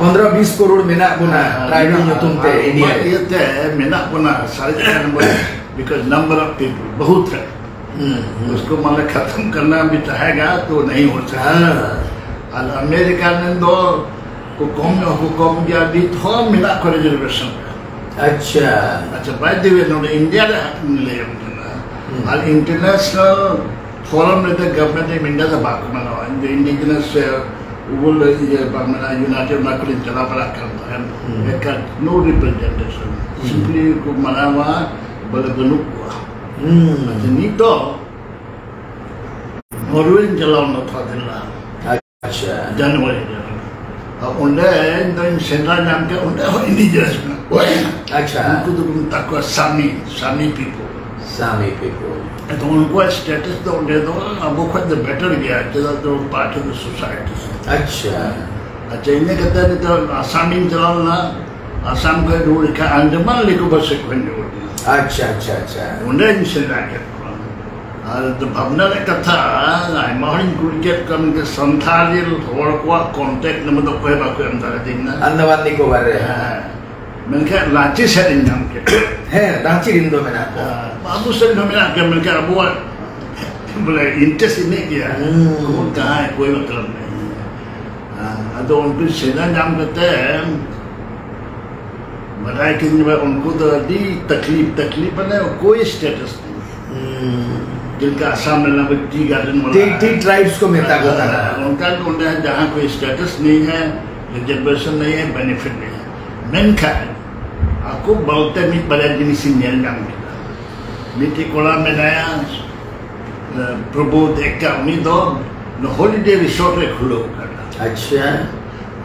ᱯᱚᱱᱫᱽᱨᱚ ᱵᱤᱥ ᱠᱟᱨᱳᱲ ᱢᱮᱱᱟᱜ ᱵᱚᱱᱟ, ᱦᱮᱸ, ᱴᱨᱟᱭᱵᱮᱞ ᱢᱮᱱᱟᱜᱼᱟ᱾ ᱧᱩᱛᱩᱢ ᱛᱮ ᱟᱨ ᱤᱱᱰᱤᱭᱟ ᱚᱱᱟ ᱨᱮ᱾ ᱤᱭᱟᱹᱛᱮ ᱢᱮᱱᱟᱜ ᱵᱚᱱᱟ ᱥᱟᱨᱮ ᱪᱟᱨ number, because number of people ᱵᱚᱦᱩᱛ ᱦᱟᱭ᱾ ᱦᱩᱸ, ᱦᱩᱸ᱾ उसको ᱢᱟᱱᱮ ᱠᱷᱟᱛᱢ ᱠᱟᱨᱱᱟ ᱵᱷᱤ ᱪᱟᱦᱮᱜᱟ ᱛᱚ ᱱᱟᱦᱤ ᱦᱳ ᱥᱟᱠᱛᱟ᱾ ᱦᱮᱸ᱾ ᱟᱨ ᱟᱢᱮᱨᱤᱠᱟ ᱨᱮᱱ ᱫᱚ ᱠᱚ ᱠᱚᱢ ᱧᱚᱜ ᱠᱚ ᱠᱚᱢ ᱜᱮᱭᱟ, ᱱᱤᱛ ᱦᱚᱸ ᱢᱮᱱᱟᱜ ᱠᱚᱣᱟ ᱨᱤᱡᱟᱨᱵᱷᱮᱥᱚᱱ ᱨᱮ᱾ ᱟᱪᱪᱷᱟ᱾ ᱟᱪᱪᱷᱟ, by the way, ᱱᱚᱰᱮ ᱤᱱᱰᱤᱭᱟ ᱨᱮ ᱦᱟᱸᱜ ᱤᱧ ᱞᱟᱹᱭᱟᱢ ᱠᱟᱱᱟ᱾ ᱦᱩᱸ᱾ ᱟᱨ ᱤᱱᱴᱟᱨᱱᱮᱥᱱᱟᱞ ᱯᱷᱳᱨᱟᱢ ᱨᱮᱫᱚ ᱜᱚᱵᱷᱚᱨᱱᱢᱮᱱᱴ ᱚᱯᱷ ᱤᱱᱰᱤᱭᱟ ᱫᱚ ᱵᱟᱠᱚ ᱢᱟᱱᱟᱣᱟ᱾ ᱤᱧ ᱫᱚ ᱤᱱᱰᱤᱡᱤᱱᱟᱥ ᱥᱮ ᱩᱵᱚᱞ ᱤᱭᱟᱹ ᱵᱟᱝ ᱢᱮᱱᱟ, ᱤᱭᱩᱱᱟᱭᱴᱮᱰ, ᱚᱱᱟ ᱠᱚᱨᱮᱧ ᱪᱟᱞᱟᱣ ᱵᱟᱲᱟᱜ ᱠᱟᱱ ᱛᱟᱦᱮᱸᱱ᱾ ᱦᱩᱸ᱾ ᱮᱱᱠᱷᱟᱱ no representation᱾ ᱦᱩᱸ᱾ Simply ᱠᱚ ᱢᱟᱱᱟᱣᱟ, ᱵᱚᱞᱮ ᱵᱟᱹᱱᱩᱜ ᱠᱚᱣᱟ᱾ ᱦᱩᱸ᱾ ᱟᱪᱪᱷᱟ, ᱱᱤᱛ ᱫᱚ ᱱᱚᱨᱣᱮᱧ ᱪᱟᱞᱟᱣ ᱞᱮᱱᱟ ᱛᱷᱚᱲᱟ ᱫᱤᱱ ᱞᱟᱦᱟ᱾ ᱟᱪᱪᱷᱟ᱾ ᱡᱟᱱᱩᱣᱟᱨᱤ ᱨᱮ᱾ ᱟᱨ ᱚᱸᱰᱮ ᱤᱧ ᱫᱚᱧ ᱥᱮᱸᱫᱽᱨᱟ ᱧᱟᱢ ᱠᱮᱫ, ᱚᱸᱰᱮ ᱦᱚᱸ ᱤᱱᱰᱤᱡᱤᱱᱟᱥ ᱢᱮᱱᱟᱜ ᱠᱚᱣᱟ᱾ ᱟᱪᱪᱷᱟ᱾ ᱩᱱᱠᱩ ᱫᱚᱠᱚ ᱢᱮᱛᱟ ᱠᱚᱣᱟ ᱥᱟᱢᱤ, ᱥᱟᱢᱤ ᱯᱤᱯᱚᱞ᱾ ᱥᱟᱢᱤ ᱯᱤᱯᱚᱞ᱾ ᱟᱫᱚ ᱩᱱᱠᱩᱣᱟᱜ ᱥᱴᱮᱴᱟᱥ ᱫᱚ ᱚᱸᱰᱮ ᱫᱚ ᱟᱵᱚ ᱠᱷᱚᱱ ᱫᱚ ᱵᱮᱴᱟᱨ ᱜᱮᱭᱟ, ᱪᱮᱫᱟᱜ ᱫᱚ ᱯᱟᱨᱴ ᱚᱯᱷ ᱫᱟ ᱥᱳᱥᱟᱭᱴᱤ᱾ ᱟᱪᱪᱷᱟ᱾ ᱟᱪᱪᱷᱟ, ᱤᱱᱟᱹ ᱠᱟᱛᱮ ᱱᱤᱛᱚᱜ ᱟᱥᱟᱢᱤᱧ ᱪᱟᱞᱟᱣ ᱞᱮᱱᱟ, ᱟᱥᱟᱢ ᱠᱷᱚᱱ ᱨᱩᱣᱟᱹᱲ ᱠᱷᱟᱱ ᱟᱱᱰᱟᱢᱟᱱ ᱱᱤᱠᱳᱵᱚᱨ ᱥᱮᱫ ᱠᱷᱚᱱ ᱨᱩᱣᱟᱹᱲ ᱞᱮᱱᱟ᱾ ᱟᱪᱪᱷᱟ, ᱟᱪᱪᱷᱟ, ᱟᱪᱪᱷᱟ᱾ ᱚᱸᱰᱮᱧ ᱥᱮᱸᱫᱽᱨᱟ ᱠᱮᱫ ᱠᱚᱣᱟ᱾ ᱟᱨ ᱵᱷᱟᱵᱽᱱᱟ ᱨᱮᱭᱟᱜ ᱠᱟᱛᱷᱟ, ᱟᱭᱢᱟ ᱦᱚᱲᱤᱧ ᱠᱩᱞᱤ ᱠᱮᱫ ᱠᱚᱣᱟ, ᱢᱮᱱᱠᱷᱟᱱ ᱥᱟᱱᱛᱷᱟᱞᱤ ᱦᱚᱲ ᱠᱚᱣᱟᱜ ᱠᱚᱱᱴᱮᱠᱴ ᱱᱟᱢᱵᱟᱨ ᱫᱚ ᱚᱠᱚᱭ ᱵᱟᱠᱚ ᱮᱢ ᱫᱟᱲᱮᱭᱟᱫᱤᱧ ᱠᱟᱱᱟ᱾ ᱟᱱᱫᱟᱢᱟᱱ ᱱᱤᱠᱳᱵᱟᱨ ᱨᱮ᱾ ᱦᱮᱸ, ᱢᱮᱱᱠᱷᱟᱱ ᱨᱟᱸᱪᱤ ᱥᱮᱫ ᱨᱤᱧ ᱧᱟᱢ ᱠᱮᱫ ᱠᱚᱣᱟ᱾ ᱦᱮᱸ, ᱨᱟᱸᱪᱤ ᱨᱤᱱ ᱫᱚ ᱢᱮᱱᱟᱜ ᱠᱚᱣᱟ᱾ ᱦᱮᱸ, ᱟᱵᱚ ᱥᱮᱫ ᱦᱚᱸ ᱢᱮᱱᱟᱜ ᱜᱮᱭᱟ, ᱢᱮᱱᱠᱷᱟᱱ ᱟᱵᱚᱣᱟᱜ ᱵᱚᱞᱮ ᱤᱱᱴᱟᱨᱮᱥᱴ ᱤᱱᱟᱹᱜ ᱜᱮᱭᱟ᱾ ᱦᱩᱸ᱾ ᱠᱚ ᱠᱟᱦᱟᱸ ᱠᱚᱭ ᱢᱚᱛᱞᱚᱵ ᱱᱟᱦᱤ᱾ ᱦᱮᱸ, ᱟᱫᱚ ᱩᱱᱠᱩ ᱥᱮᱸᱫᱽᱨᱟ ᱧᱟᱢ ᱠᱟᱛᱮ ᱵᱟᱰᱟᱭ ᱠᱤᱫᱟᱹᱧ ᱵᱚᱞᱮ ᱩᱱᱠᱩ ᱫᱚ ᱟᱹᱰᱤ ᱛᱟᱠᱞᱤᱯ, ᱛᱟᱠᱞᱤᱯ ᱢᱟᱱᱮ ᱚᱠᱚᱭ ᱥᱴᱮᱴᱟᱥ ᱦᱩᱸ᱾ ᱡᱮᱞᱮᱠᱟ ᱟᱥᱟᱢ ᱨᱮᱱᱟᱜ ᱴᱤ ᱜᱟᱨᱰᱮᱱ ᱵᱚᱞᱮ᱾ ᱴᱤ, ᱴᱤ ᱴᱨᱟᱭᱤᱵᱥ ᱠᱚ ᱢᱮᱛᱟ ᱠᱚ ᱠᱟᱱᱟ᱾ ᱦᱮᱸ, ᱚᱱᱠᱟ ᱜᱮ ᱚᱸᱰᱮ ᱡᱟᱦᱟᱸ ᱠᱚ ᱥᱴᱮᱴᱟᱥ ᱱᱤᱭᱮ ᱦᱮᱸ, ᱨᱤᱡᱟᱨᱵᱷᱮᱥᱚᱱ ᱱᱤᱭᱮ ᱦᱮᱸ, ᱵᱮᱱᱤᱯᱷᱤᱴ ᱱᱤᱭᱮ ᱦᱮᱸ᱾ ᱢᱮᱱᱠᱷᱟᱱ ᱟᱠᱚ ᱵᱚᱞᱛᱮ ᱢᱤᱫ ᱵᱟᱨᱭᱟ ᱡᱤᱱᱤᱥ ᱤᱧ ᱧᱮᱞ ᱧᱟᱢ ᱠᱮᱫᱟ᱾ ᱢᱤᱫᱴᱮᱡ ᱠᱚᱲᱟ ᱢᱮᱱᱟᱭᱟ, ᱯᱨᱚᱵᱳᱫᱷ ᱮᱠᱠᱟ, ᱩᱱᱤ ᱫᱚ ᱦᱚᱞᱤᱰᱮ ᱨᱤᱥᱚᱨᱴ ᱨᱮ ᱠᱷᱩᱞᱟᱹᱣ ᱠᱟᱫᱟ᱾ ᱟᱪᱪᱷᱟ᱾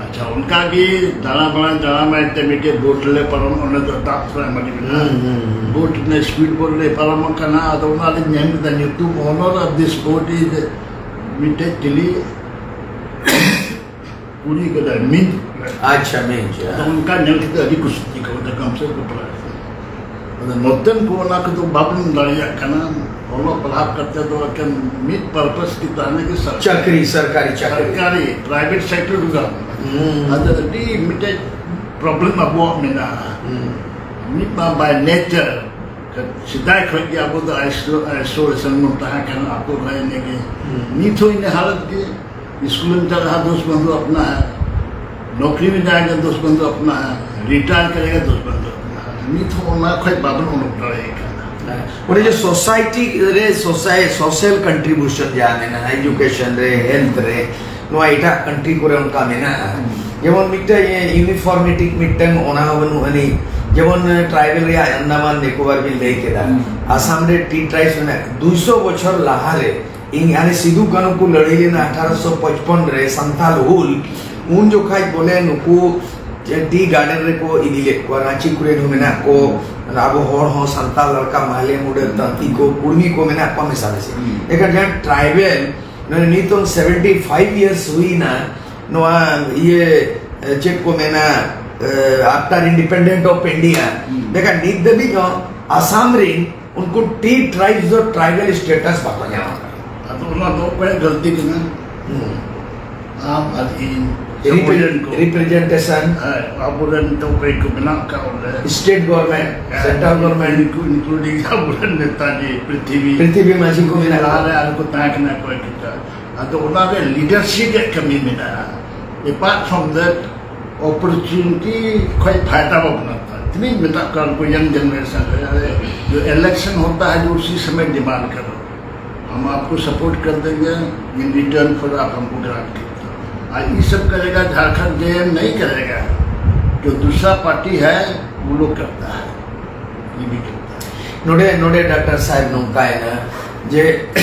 ᱟᱪᱪᱷᱟ, ᱚᱱᱠᱟ ᱜᱮ ᱫᱟᱬᱟ ᱵᱟᱲᱟ, ᱫᱟᱬᱟ ᱵᱟᱲᱟᱭ ᱛᱮ ᱢᱤᱫᱴᱮᱡ ᱵᱳᱴ ᱞᱮ ᱯᱟᱨᱚᱢ, ᱚᱸᱰᱮ ᱫᱚ ᱫᱟᱜ ᱛᱷᱚᱲᱟ ᱢᱟᱹᱰᱤ ᱢᱮᱱᱟᱜᱼᱟ᱾ ᱦᱩᱸ, ᱦᱩᱸ, ᱦᱩᱸ᱾ ᱵᱳᱴ ᱨᱮ, ᱥᱯᱤᱰ ᱵᱳᱴ ᱞᱮ ᱯᱟᱨᱚᱢᱚᱜ ᱠᱟᱱᱟ, ᱟᱫᱚ ᱚᱱᱟ ᱞᱤᱧ ᱧᱮᱞ ᱠᱮᱫᱟ ᱧᱩᱛᱩᱢ, owner of this boat is ᱢᱤᱫᱴᱮᱡ ᱪᱤᱞᱤ ᱠᱩᱲᱤ ᱠᱟᱱᱟᱭ, ᱢᱤᱱ᱾ ᱟᱪᱪᱷᱟ, ᱢᱤᱱ, ᱟᱪᱪᱷᱟ᱾ ᱟᱫᱚ ᱚᱱᱠᱟ ᱧᱮᱞ ᱠᱟᱛᱮ ᱟᱹᱰᱤ ᱠᱩᱥᱤ ᱟᱹᱭᱠᱟᱹᱣ ᱮᱫᱟ, ᱠᱚᱢ ᱥᱮ ᱠᱚᱢ ᱯᱟᱲᱦᱟᱜ ᱠᱟᱱᱟ᱾ ᱟᱫᱚ ᱱᱚᱛᱮᱱ ᱠᱚ ᱚᱱᱟ ᱠᱚᱫᱚ ᱵᱟᱵᱚᱱ ᱫᱟᱲᱮᱭᱟᱜ ᱠᱟᱱᱟ, ᱚᱞᱚᱜ ᱯᱟᱲᱦᱟᱜ ᱠᱟᱛᱮ ᱫᱚ ᱮᱠᱮᱱ ᱢᱤᱫ ᱯᱟᱨᱯᱟᱥ ᱜᱮ ᱛᱟᱦᱮᱱᱟ ᱠᱤ ᱥᱚᱨᱠᱟᱨᱤ᱾ ᱪᱟᱹᱠᱨᱤ, ᱥᱚᱨᱠᱟᱨᱤ ᱪᱟᱹᱠᱨᱤ᱾ ᱥᱚᱨᱠᱟᱨᱤ, ᱯᱨᱟᱭᱵᱷᱮᱴ ᱥᱮᱠᱴᱚᱨ ᱠᱚ ᱜᱟᱱᱚᱜ ᱠᱟᱱᱟ᱾ ᱦᱩᱸ᱾ ᱟᱫᱚ ᱟᱹᱰᱤ ᱢᱤᱫᱴᱮᱡ ᱯᱨᱚᱵᱞᱮᱢ ᱟᱵᱚᱣᱟᱜ ᱢᱮᱱᱟᱜᱼᱟ᱾ ᱦᱩᱸ᱾ ᱢᱤᱫ ᱢᱟ by nature, ᱥᱮᱫᱟᱭ ᱠᱷᱚᱱ ᱜᱮ ᱟᱵᱚ ᱫᱚ ᱟᱭᱥᱳ-, ᱟᱭᱥᱳᱞᱮᱥᱚᱱ ᱵᱚᱱ ᱛᱟᱦᱮᱸ ᱠᱟᱱᱟ, ᱟᱛᱳ ᱨᱮ ᱤᱱᱟᱹᱜᱮ᱾ ᱦᱩᱸ᱾ ᱱᱤᱛ ᱦᱚᱸ ᱤᱱᱟᱹ ᱦᱟᱞᱚᱛ ᱜᱮ᱾ स्कूल में चल रहा दोस्त बंधु अपना है, नौकरी में जाएगा दोस्त बंधु अपना है, रिटायर करेगा दोस्त बंधु अपना है। नहीं तो ना कोई बाबन उन लोग डरेगा। ᱚᱱᱮ ᱡᱮ ᱥᱳᱥᱟᱭᱴᱤ ᱨᱮ ᱥᱳᱥᱟᱭ ᱥᱳᱥᱟᱞ ᱠᱚᱱᱴᱨᱤᱵᱤᱭᱩᱥᱚᱱ ᱡᱟᱦᱟᱸ ᱢᱮᱱᱟᱜᱼᱟ, ᱮᱡᱩᱠᱮᱥᱚᱱ ᱨᱮ, ᱦᱮᱞᱛᱷ ᱨᱮ, ᱱᱚᱣᱟ ᱮᱴᱟᱜ ᱠᱟᱱᱴᱨᱤ ᱠᱚᱨᱮ ᱚᱱᱠᱟ ᱢᱮᱱᱟᱜᱼᱟ᱾ ᱡᱮᱢᱚᱱ ᱢᱤᱫᱴᱮᱱ ᱤᱭᱩᱱᱤᱯᱷᱚᱨᱢᱤᱴᱤ ᱢᱤᱫᱴᱟᱝ ᱚᱱᱟ ᱦᱚᱸ ᱵᱟᱹᱱᱩᱜ ᱟᱹᱱᱤᱡ᱾ ᱡᱮᱢᱚᱱ ᱴᱨᱟᱭᱵᱮᱞ ᱨᱮᱭᱟᱜ ᱟᱱᱫᱟᱢᱟᱱ ᱱᱤᱠᱳᱵᱟᱨ ᱵᱤᱱ ᱞᱟᱹᱭ ᱠᱮᱫᱟ, ᱟᱥᱟᱢ ᱨᱮ ᱴᱤ ᱴᱨᱟᱭᱵᱥ ᱢᱮᱱᱟᱜ᱾ ᱫᱩᱭᱥᱚ ᱵᱚᱪᱷᱚᱨ ᱞᱟᱦᱟᱨᱮ ᱤᱧ ᱟᱨ ᱥᱤᱫᱩ ᱠᱟᱹᱱᱦᱩ ᱠᱚ ᱞᱟᱹᱲᱦᱟᱹᱭ ᱞᱮᱱᱟ ᱟᱴᱷᱟᱨᱚᱥᱚ ᱯᱚᱪᱯᱚᱱ ᱨᱮ ᱥᱟᱱᱛᱟᱞ ᱦᱩᱞ, ᱩᱱ ᱡᱚᱠᱷᱟᱡ ᱵᱚᱞᱮ ᱱᱩᱠᱩ ᱴᱤ ᱜᱟᱨᱰᱮᱱ ᱨᱮᱠᱚ ᱤᱫᱤ ᱞᱮᱫ ᱠᱚᱣᱟ᱾ ᱨᱟᱸᱪᱤ ᱠᱚᱨᱮ ᱦᱚᱸ ᱢᱮᱱᱟᱜ ᱠᱚ, ᱟᱵᱚ ᱦᱚᱲ ᱦᱚᱸ ᱥᱟᱱᱛᱟᱞ ᱞᱮᱠᱟ ᱢᱟᱦᱞᱮ ᱢᱩᱰᱟᱹ ᱛᱟᱹᱱᱛᱤ ᱠᱚ ᱠᱩᱲᱢᱤ ᱠᱚ ᱢᱮᱱᱟᱜ ᱠᱚᱣᱟ ᱢᱮᱥᱟᱢᱤᱥᱤ᱾ ᱮᱱᱠᱷᱟᱱ ᱡᱟᱦᱟᱸ ᱴᱨᱟᱭᱵᱮᱞ ᱱᱚᱰᱮ ᱱᱤᱛᱚᱝ ᱥᱮᱵᱷᱮᱱᱴᱤ ᱯᱷᱟᱭᱤᱵᱷ ᱤᱭᱟᱨᱥ ᱦᱩᱭᱱᱟ, ᱱᱚᱣᱟ ᱤᱭᱟᱹ ᱪᱮᱫ ᱠᱚ ᱢᱮᱱᱟ, after independent of India, ᱢᱮᱱᱠᱷᱟᱱ ᱱᱤᱛ ᱫᱷᱟᱹᱵᱤᱡ ᱦᱚᱸ ᱟᱥᱟᱢ ᱨᱤᱱ ᱩᱱᱠᱩ ᱴᱤ ᱴᱨᱟᱭᱤᱵᱥ ᱫᱚ ᱴᱨᱟᱭᱵᱟᱞ ᱥᱴᱮᱴᱟᱥ ᱵᱟᱠᱚ ᱧᱟᱢ ᱟᱠᱟᱫᱟ᱾ ᱟᱫᱚ ᱚᱱᱟ ᱫᱚ ᱚᱠᱚᱭᱟᱜ ᱜᱟᱹᱞᱛᱤ ᱠᱟᱱᱟ? ᱟᱢ ᱟᱨ ᱤᱧ, ᱥᱮ ᱚᱠᱚᱭ ᱨᱮᱱ ᱠᱚ? ᱨᱤᱯᱨᱮᱡᱮᱱᱴᱮᱥᱚᱱ, ᱦᱮᱸ, ᱟᱵᱚᱨᱮᱱ ᱫᱚ ᱚᱠᱚᱭ ᱠᱚ ᱢᱮᱱᱟᱜ ᱟᱠᱟᱫ ᱚᱸᱰᱮ? ᱥᱴᱮᱴ ᱜᱚᱵᱷᱚᱨᱢᱮᱱᱴ, ᱥᱮᱱᱴᱨᱟᱞ ᱜᱚᱵᱷᱚᱨᱢᱮᱱᱴ, ᱤᱱᱠᱞᱩᱰᱤᱝ ᱟᱵᱚᱨᱮᱱ ᱱᱮᱛᱟᱡᱤ ᱯᱨᱤᱛᱷᱤᱵᱤ, ᱯᱨᱤᱛᱷᱤᱵᱤ ᱢᱟᱹᱡᱷᱤ ᱠᱚ ᱢᱮᱱᱟᱜ ᱠᱚᱣᱟ᱾ ᱞᱟᱦᱟᱨᱮ ᱟᱨ ᱠᱚ ᱛᱟᱦᱮᱸ ᱠᱟᱱᱟ ᱚᱠᱚᱭ ᱠᱚᱪᱚ᱾ ᱟᱫᱚ ᱚᱱᱟᱨᱮ ᱞᱤᱰᱟᱨᱥᱤᱯ ᱨᱮᱭᱟᱜ ᱠᱟᱹᱢᱤ ᱢᱮᱱᱟᱜᱼᱟ᱾ Apart from that, opportunity ᱠᱷᱚᱡ ᱯᱷᱟᱭᱫᱟ ᱵᱟᱵᱚᱱ ᱦᱟᱛᱟᱣᱟ᱾ ᱛᱤᱱᱟᱹᱜ ᱢᱮᱛᱟᱜ ᱠᱚᱣᱟ ᱩᱱᱠᱩ ᱭᱟᱝ ᱡᱮᱱᱟᱨᱮᱥᱚᱱ ᱨᱮ, ᱟᱨᱮ, ᱡᱚ ᱤᱞᱮᱠᱥᱚᱱ ᱦᱳᱛᱟ ᱦᱟᱭ, ᱩᱥᱤ ᱥᱚᱢᱚᱭ ᱰᱤᱢᱟᱱᱰ ᱠᱟᱨᱳ, ᱦᱟᱢ ᱟᱯᱠᱳ ᱥᱟᱯᱳᱨᱴ ᱠᱟᱨ ᱫᱮᱝᱜᱮ, ᱤᱱ ᱨᱤᱴᱟᱨᱱ ᱯᱷᱚᱨ ᱟᱯ ᱦᱟᱢᱠᱳ ᱜᱨᱟᱱᱴ ᱠᱟᱨᱛᱮ ᱦᱳ᱾ ᱟᱨ ᱤᱱ ᱥᱚᱵ ᱠᱟᱨᱮᱜᱟ, ᱡᱷᱟᱨᱠᱷᱚᱸᱰ ᱡᱮ ᱮᱢ ᱱᱟᱦᱤᱸ ᱠᱟᱨᱮᱜᱟ, ᱡᱚ ᱫᱩᱥᱨᱟ ᱯᱟᱨᱴᱤ ᱦᱟᱭ, ᱣᱳ ᱞᱳᱜ ᱠᱟᱨᱛᱟ ᱦᱟᱭ, ᱭᱮ ᱵᱷᱤ ᱠᱟᱨᱛᱟ ᱦᱟᱭ᱾ ᱱᱚᱰᱮ, ᱱᱚᱰᱮ ᱰᱟᱠᱛᱟᱨ ᱥᱟᱦᱮᱵ ᱱᱚᱝᱠᱟᱭᱮᱱᱟ ᱡᱮ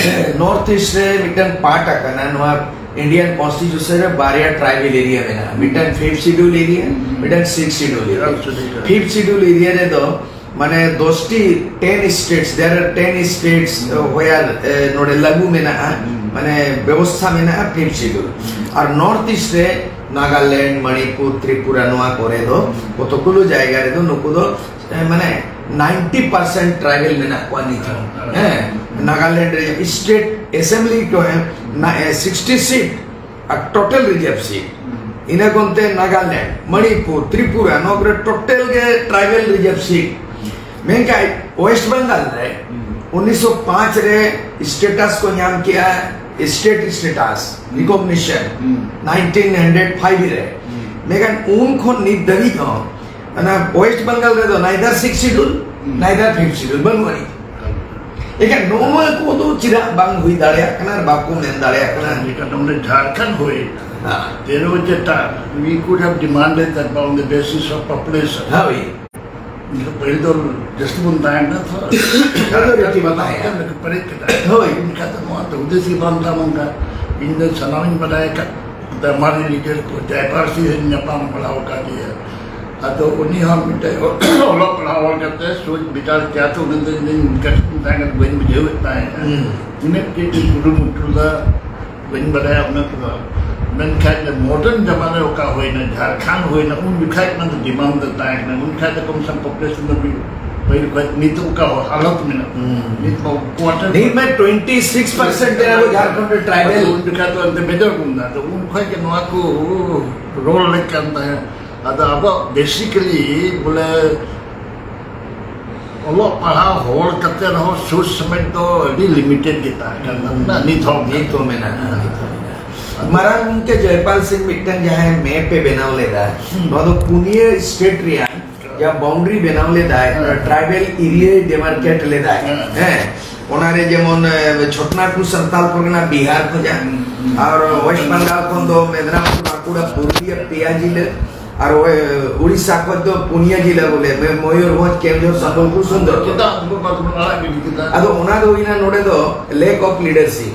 ᱱᱚᱨᱛᱷ ᱤᱥᱴ ᱨᱮ ᱢᱤᱫᱴᱟᱝ ᱯᱟᱨᱴ ᱟᱠᱟᱱᱟ, ᱱᱚᱣᱟ ᱤᱱᱰᱤᱭᱟᱱ ᱠᱚᱱᱥᱴᱤᱴᱤᱭᱩᱥᱚᱱ ᱨᱮ ᱵᱟᱨᱭᱟ ᱴᱨᱟᱭᱵᱮᱞ ᱮᱨᱤᱭᱟ ᱢᱮᱱᱟᱜᱼᱟ, ᱢᱤᱫᱴᱟᱝ ᱯᱷᱤᱯᱛᱷ ᱥᱤᱰᱩᱞ ᱮᱨᱤᱭᱟ, ᱢᱤᱫᱴᱟᱝ six schedule area. Fifth schedule area ᱨᱮᱫᱚ ᱢᱟᱱᱮ ᱫᱚᱥᱴᱤ, ten states, there are ten states where, ᱮ, ᱱᱚᱰᱮ ᱞᱟᱹᱜᱩ ᱢᱮᱱᱟᱜᱼᱟ, ᱢᱟᱱᱮ ᱵᱮᱵᱚᱥᱛᱷᱟ ᱢᱮᱱᱟᱜᱼᱟ ᱯᱷᱤᱯᱛᱷ ᱥᱤᱰᱩᱞ᱾ ᱟᱨ ᱱᱚᱨᱛᱷ ᱤᱥᱴ ᱨᱮ ᱱᱟᱜᱟᱞᱮᱱᱰ, ᱢᱚᱬᱤᱯᱩᱨ, ᱛᱨᱤᱯᱩᱨᱟ, ᱱᱚᱣᱟ ᱠᱚᱨᱮ ᱫᱚ ᱠᱚᱛᱚᱠ ᱜᱩᱞᱳ ᱡᱟᱭᱜᱟ ᱨᱮᱫᱚ ᱱᱩᱠᱩ ᱫᱚ, ᱮ, ᱢᱟᱱᱮ ᱱᱟᱭᱤᱱᱴᱤ ᱯᱟᱨᱥᱮᱱᱴ ᱴᱨᱟᱭᱵᱮᱞ ᱢᱮᱱᱟᱜ ᱠᱚᱣᱟ ᱱᱤᱛ ᱦᱚᱸ᱾ ᱦᱮᱸ, ᱱᱟᱜᱟᱞᱮᱱᱰ ᱨᱮ ᱥᱴᱮᱴ ᱮᱥᱮᱢᱵᱞᱤ ᱠᱚ ᱮᱢ ᱱᱟ, ᱮ, ᱥᱤᱠᱥᱴᱤ ᱥᱤᱴ ᱟᱨ ᱴᱳᱴᱟᱞ ᱨᱤᱡᱟᱨᱵᱷ ᱥᱤᱴ᱾ ᱤᱱᱟᱹ ᱠᱚᱱᱛᱮ ᱱᱟᱜᱟᱞᱮᱱᱰ, ᱢᱚᱬᱤᱯᱩᱨ, ᱛᱨᱤᱯᱩᱨᱟ, ᱱᱚᱣᱟ ᱠᱚᱨᱮ ᱴᱳᱴᱟᱞ ᱜᱮ ᱴᱨᱟᱭᱵᱮᱞ ᱨᱤᱡᱟᱨᱵᱷ ᱥᱤᱴ᱾ ᱢᱮᱱᱠᱷᱟᱱ ᱳᱭᱮᱥᱴ ᱵᱮᱝᱜᱟᱞ ᱨᱮ ᱩᱱᱤᱥᱥᱚ ᱯᱟᱸᱪ ᱨᱮ ᱥᱴᱮᱴᱟᱥ ᱠᱚ ᱧᱟᱢ ᱠᱮᱜᱼᱟ, state status recognition nineteen hundred five ᱨᱮ, ᱢᱮᱱᱠᱷᱟᱱ ᱩᱱ ᱠᱷᱚᱱ ᱱᱤᱛ ᱫᱷᱟᱹᱵᱤᱡ ᱦᱚᱸ ᱚᱱᱟ ᱳᱭᱮᱥᱴ ᱵᱮᱝᱜᱚᱞ ᱨᱮᱫᱚ ᱱᱟᱭᱫᱟᱨ ᱥᱤᱠᱥ ᱥᱤᱰᱩᱞ, ᱱᱟᱭᱫᱟᱨ ᱯᱷᱤᱯᱛᱷ ᱥᱤᱰᱩᱞ ᱵᱟᱹᱱᱩᱜ ᱟᱹᱱᱤᱡ᱾ ᱮᱱᱠᱷᱟᱱ ᱱᱚᱣᱟ ᱠᱚᱫᱚ ᱪᱮᱫᱟᱜ ᱵᱟᱝ ᱦᱩᱭ ᱫᱟᱲᱮᱭᱟᱜ ᱠᱟᱱᱟ ᱟᱨ ᱵᱟᱠᱚ ᱢᱮᱱ ᱫᱟᱲᱮᱭᱟᱜ ᱠᱟᱱᱟ? ᱡᱮᱠᱟ ᱱᱚᱰᱮ ᱡᱷᱟᱲᱠᱷᱚᱸᱰ ᱦᱩᱭ ᱦᱮᱸ᱾ ᱛᱮᱨᱚ ᱪᱮᱛᱟᱱ, we could have demanded that on the basis of population. ᱦᱳᱭ᱾ ᱯᱟᱹᱦᱤᱞ ᱫᱚ ᱡᱟᱹᱥᱛᱤ ᱵᱚᱱ ᱛᱟᱦᱮᱸ ᱠᱟᱱᱟ ᱛᱚ᱾ ᱟᱫᱚ ᱨᱤᱛᱤ ᱵᱟᱝ ᱛᱟᱦᱮᱸ ᱠᱟᱱᱟ᱾ ᱯᱮᱨᱮᱡ ᱠᱮᱫᱟ᱾ ᱦᱳᱭ᱾ ᱮᱱᱠᱷᱟᱱ ᱫᱚ ᱱᱚᱣᱟ ᱫᱚ ᱦᱩᱫᱤᱥ ᱜᱮ ᱵᱟᱝ ᱛᱟᱦᱮᱸ ᱞᱮᱱᱠᱷᱟᱱ ᱤᱧ ᱫᱚ ᱥᱟᱱᱟᱢᱤᱧ ᱵᱟᱰᱟᱭ ᱟᱠᱟᱫ᱾ ᱢᱟᱨᱮ ᱞᱤᱰᱟᱨ ᱠᱚ ᱡᱟᱭᱯᱟᱞ ᱥᱤᱝ ᱦᱚᱸᱧ ᱧᱟᱯᱟᱢ ᱵᱟᱲᱟ ᱟᱠᱟᱫᱮᱭᱟ᱾ ᱟᱫᱚ ᱩᱱᱤ ᱦᱚᱸ ᱢᱤᱫᱴᱮᱡ ᱚᱞᱚᱜ ᱯᱟᱲᱦᱟᱣ ᱦᱚᱲ ᱠᱟᱛᱮ ᱥᱳᱪ ᱵᱤᱪᱟᱨ ᱠᱮᱭᱟ ᱛᱚ, ᱩᱱᱤ ᱫᱚ ᱤᱧ ᱠᱟᱹᱴᱤᱡ ᱤᱧ ᱛᱟᱦᱮᱸ ᱠᱟᱱᱟ, ᱵᱟᱹᱧ ᱵᱩᱡᱷᱟᱹᱣᱮᱫ ᱛᱟᱦᱮᱸᱫ᱾ ᱦᱩᱸ᱾ ᱤᱱᱟᱹᱜ ᱪᱮᱫ ᱤᱧ ᱠᱩᱨᱩᱢᱩᱴᱩ ᱞᱮᱫᱟ, ᱵᱟᱹᱧ ᱵᱟᱰᱟᱭᱟ ᱩᱱᱟᱹᱜ ᱠᱚᱫᱚ᱾ ᱢᱮᱱᱠᱷᱟᱱ ᱢᱚᱰᱟᱨᱱ ᱡᱟᱢᱟᱱᱟ ᱨᱮ ᱚᱠᱟ ᱦᱩᱭᱱᱟ, ᱡᱷᱟᱲᱠᱷᱚᱸᱰ ᱦᱩᱭᱱᱟ, ᱩᱱ ᱡᱚᱠᱷᱟᱡ ᱚᱱᱟ ᱫᱚ ᱰᱤᱢᱟᱱᱰ ᱫᱚ ᱛᱟᱦᱮᱸ ᱠᱟᱱᱟ᱾ ᱩᱱ ᱡᱚᱠᱷᱟᱡ ᱫᱚ ᱠᱚᱢ ᱥᱮ ᱠᱚᱢ ᱯᱚᱯᱩᱞᱮᱥᱚᱱ ᱫᱚ ᱢᱤᱫ, ᱯᱟᱹᱦᱤᱞ ᱠᱷᱚᱡ ᱱᱤᱛᱚᱜ ᱚᱠᱟ ᱦᱟᱞᱚᱛ ᱢᱮᱱᱟᱜᱼᱟ, ᱦᱩᱸ᱾ ᱱᱤᱛ ᱢᱟ ᱠᱳᱣᱟᱴᱟᱨ ᱱᱤᱛ ᱢᱟ ᱴᱩᱭᱮᱱᱴᱤ ᱥᱤᱠᱥ ᱯᱟᱨᱥᱮᱱᱴ ᱛᱮ ᱟᱵᱚ ᱡᱷᱟᱲᱠᱷᱚᱸᱰ ᱨᱮ ᱴᱨᱟᱭᱵᱮᱞ᱾ ᱟᱫᱚ ᱩᱱ ᱡᱚᱠᱷᱟᱡ ᱫᱚ ᱮᱱᱛᱮ ᱢᱮᱡᱚᱨ ᱵᱚᱱ ᱫᱟ, ᱟᱫᱚ ᱩᱱ ᱠᱷᱚᱡ ᱜᱮ ᱱᱚᱣᱟ ᱠᱚ ᱨᱚᱲ ᱞᱮᱫ ᱠᱟᱱ ᱛᱟᱦᱮᱸᱫ᱾ ᱟᱫᱚ ᱟᱵᱚᱣᱟᱜ ᱵᱮᱥᱤᱠᱟᱞᱤ ᱵᱚᱞᱮ ᱚᱞᱚᱜ ᱯᱟᱲᱦᱟᱣ ᱦᱚᱲ ᱠᱟᱛᱮ ᱨᱮᱦᱚᱸ ᱥᱳᱪ ᱥᱚᱢᱮᱛ ᱫᱚ ᱟᱹᱰᱤ ᱞᱤᱢᱤᱴᱮᱰ ᱜᱮ ᱛᱟᱦᱮᱸ ᱠᱟᱱ ᱛᱟᱵᱚᱱᱟ, ᱱᱤᱛ ᱦᱚᱸ ᱱᱤᱛ ᱦᱚᱸ ᱢᱮᱱᱟᱜᱼᱟ, ᱱᱤᱛ ᱦᱚᱸ ᱢᱮᱱᱟᱜᱼᱟ᱾ ᱢᱟᱨᱟᱝ ᱜᱚᱢᱠᱮ ᱡᱚᱭᱯᱟᱞ ᱥᱤᱝ ᱢᱤᱫᱴᱟᱝ ᱡᱟᱦᱟᱸᱭ ᱢᱮᱯ ᱮ ᱵᱮᱱᱟᱣ ᱞᱮᱫᱟ, ᱦᱩᱸ᱾ ᱱᱚᱣᱟ ᱫᱚ ᱯᱩᱱᱭᱟᱹ ᱥᱴᱮᱴ ᱨᱮᱭᱟᱜ ᱡᱟᱦᱟᱸ ᱵᱟᱣᱩᱱᱰᱟᱨᱤ ᱵᱮᱱᱟᱣ ᱞᱮᱫᱟᱭ, ᱦᱮᱸ᱾ ᱴᱨᱟᱭᱵᱮᱞ ᱮᱨᱤᱭᱟ ᱰᱤᱢᱟᱨᱠᱮᱴ ᱞᱮᱫᱟᱭ, ᱦᱮᱸ᱾ ᱦᱮᱸ, ᱚᱱᱟᱨᱮ ᱡᱮᱢᱚᱱ, ᱮ, ᱪᱷᱳᱴᱱᱟᱜᱽᱯᱩᱨ ᱥᱟᱱᱛᱟᱞ ᱯᱚᱨᱜᱚᱱᱟ ᱵᱤᱦᱟᱨ ᱠᱷᱚᱱᱟᱜ, ᱦᱩᱸ, ᱦᱩᱸ᱾ ᱟᱨ ᱳᱭᱮᱥᱴ ᱵᱮᱝᱜᱚᱞ ᱠᱷᱚᱱ ᱫᱚ ᱢᱮᱫᱽᱱᱟᱯᱩᱨ, ᱵᱟᱸᱠᱩᱲᱟ, ᱯᱩᱨᱩᱞᱤᱭᱟ, ᱯᱮᱭᱟ ᱡᱤᱞᱟᱹ, ᱟᱨ ᱳᱭ, ᱩᱲᱤᱥᱥᱟ ᱠᱷᱚᱱ ᱫᱚ ᱯᱩᱱᱭᱟᱹ ᱡᱤᱞᱟᱹ ᱵᱚᱞᱮ, ᱢᱮ-, ᱢᱚᱭᱩᱨᱵᱷᱚᱸᱡᱽ, ᱠᱮᱣᱚᱱᱡᱷᱚᱨ, ᱥᱚᱢᱵᱚᱞᱯᱩᱨ, ᱥᱩᱱᱫᱚᱨᱵᱚᱱ᱾ ᱪᱮᱫᱟᱜ ᱩᱱᱠᱩ ᱵᱟᱫ ᱵᱚᱱ ᱟᱲᱟᱜ ᱜᱤᱰᱤ ᱠᱮᱫᱟ? ᱟᱫᱚ ᱚᱱᱟ ᱫᱚ ᱦᱩᱭᱱᱟ ᱱᱚᱰᱮ ᱫᱚ lack of leadership᱾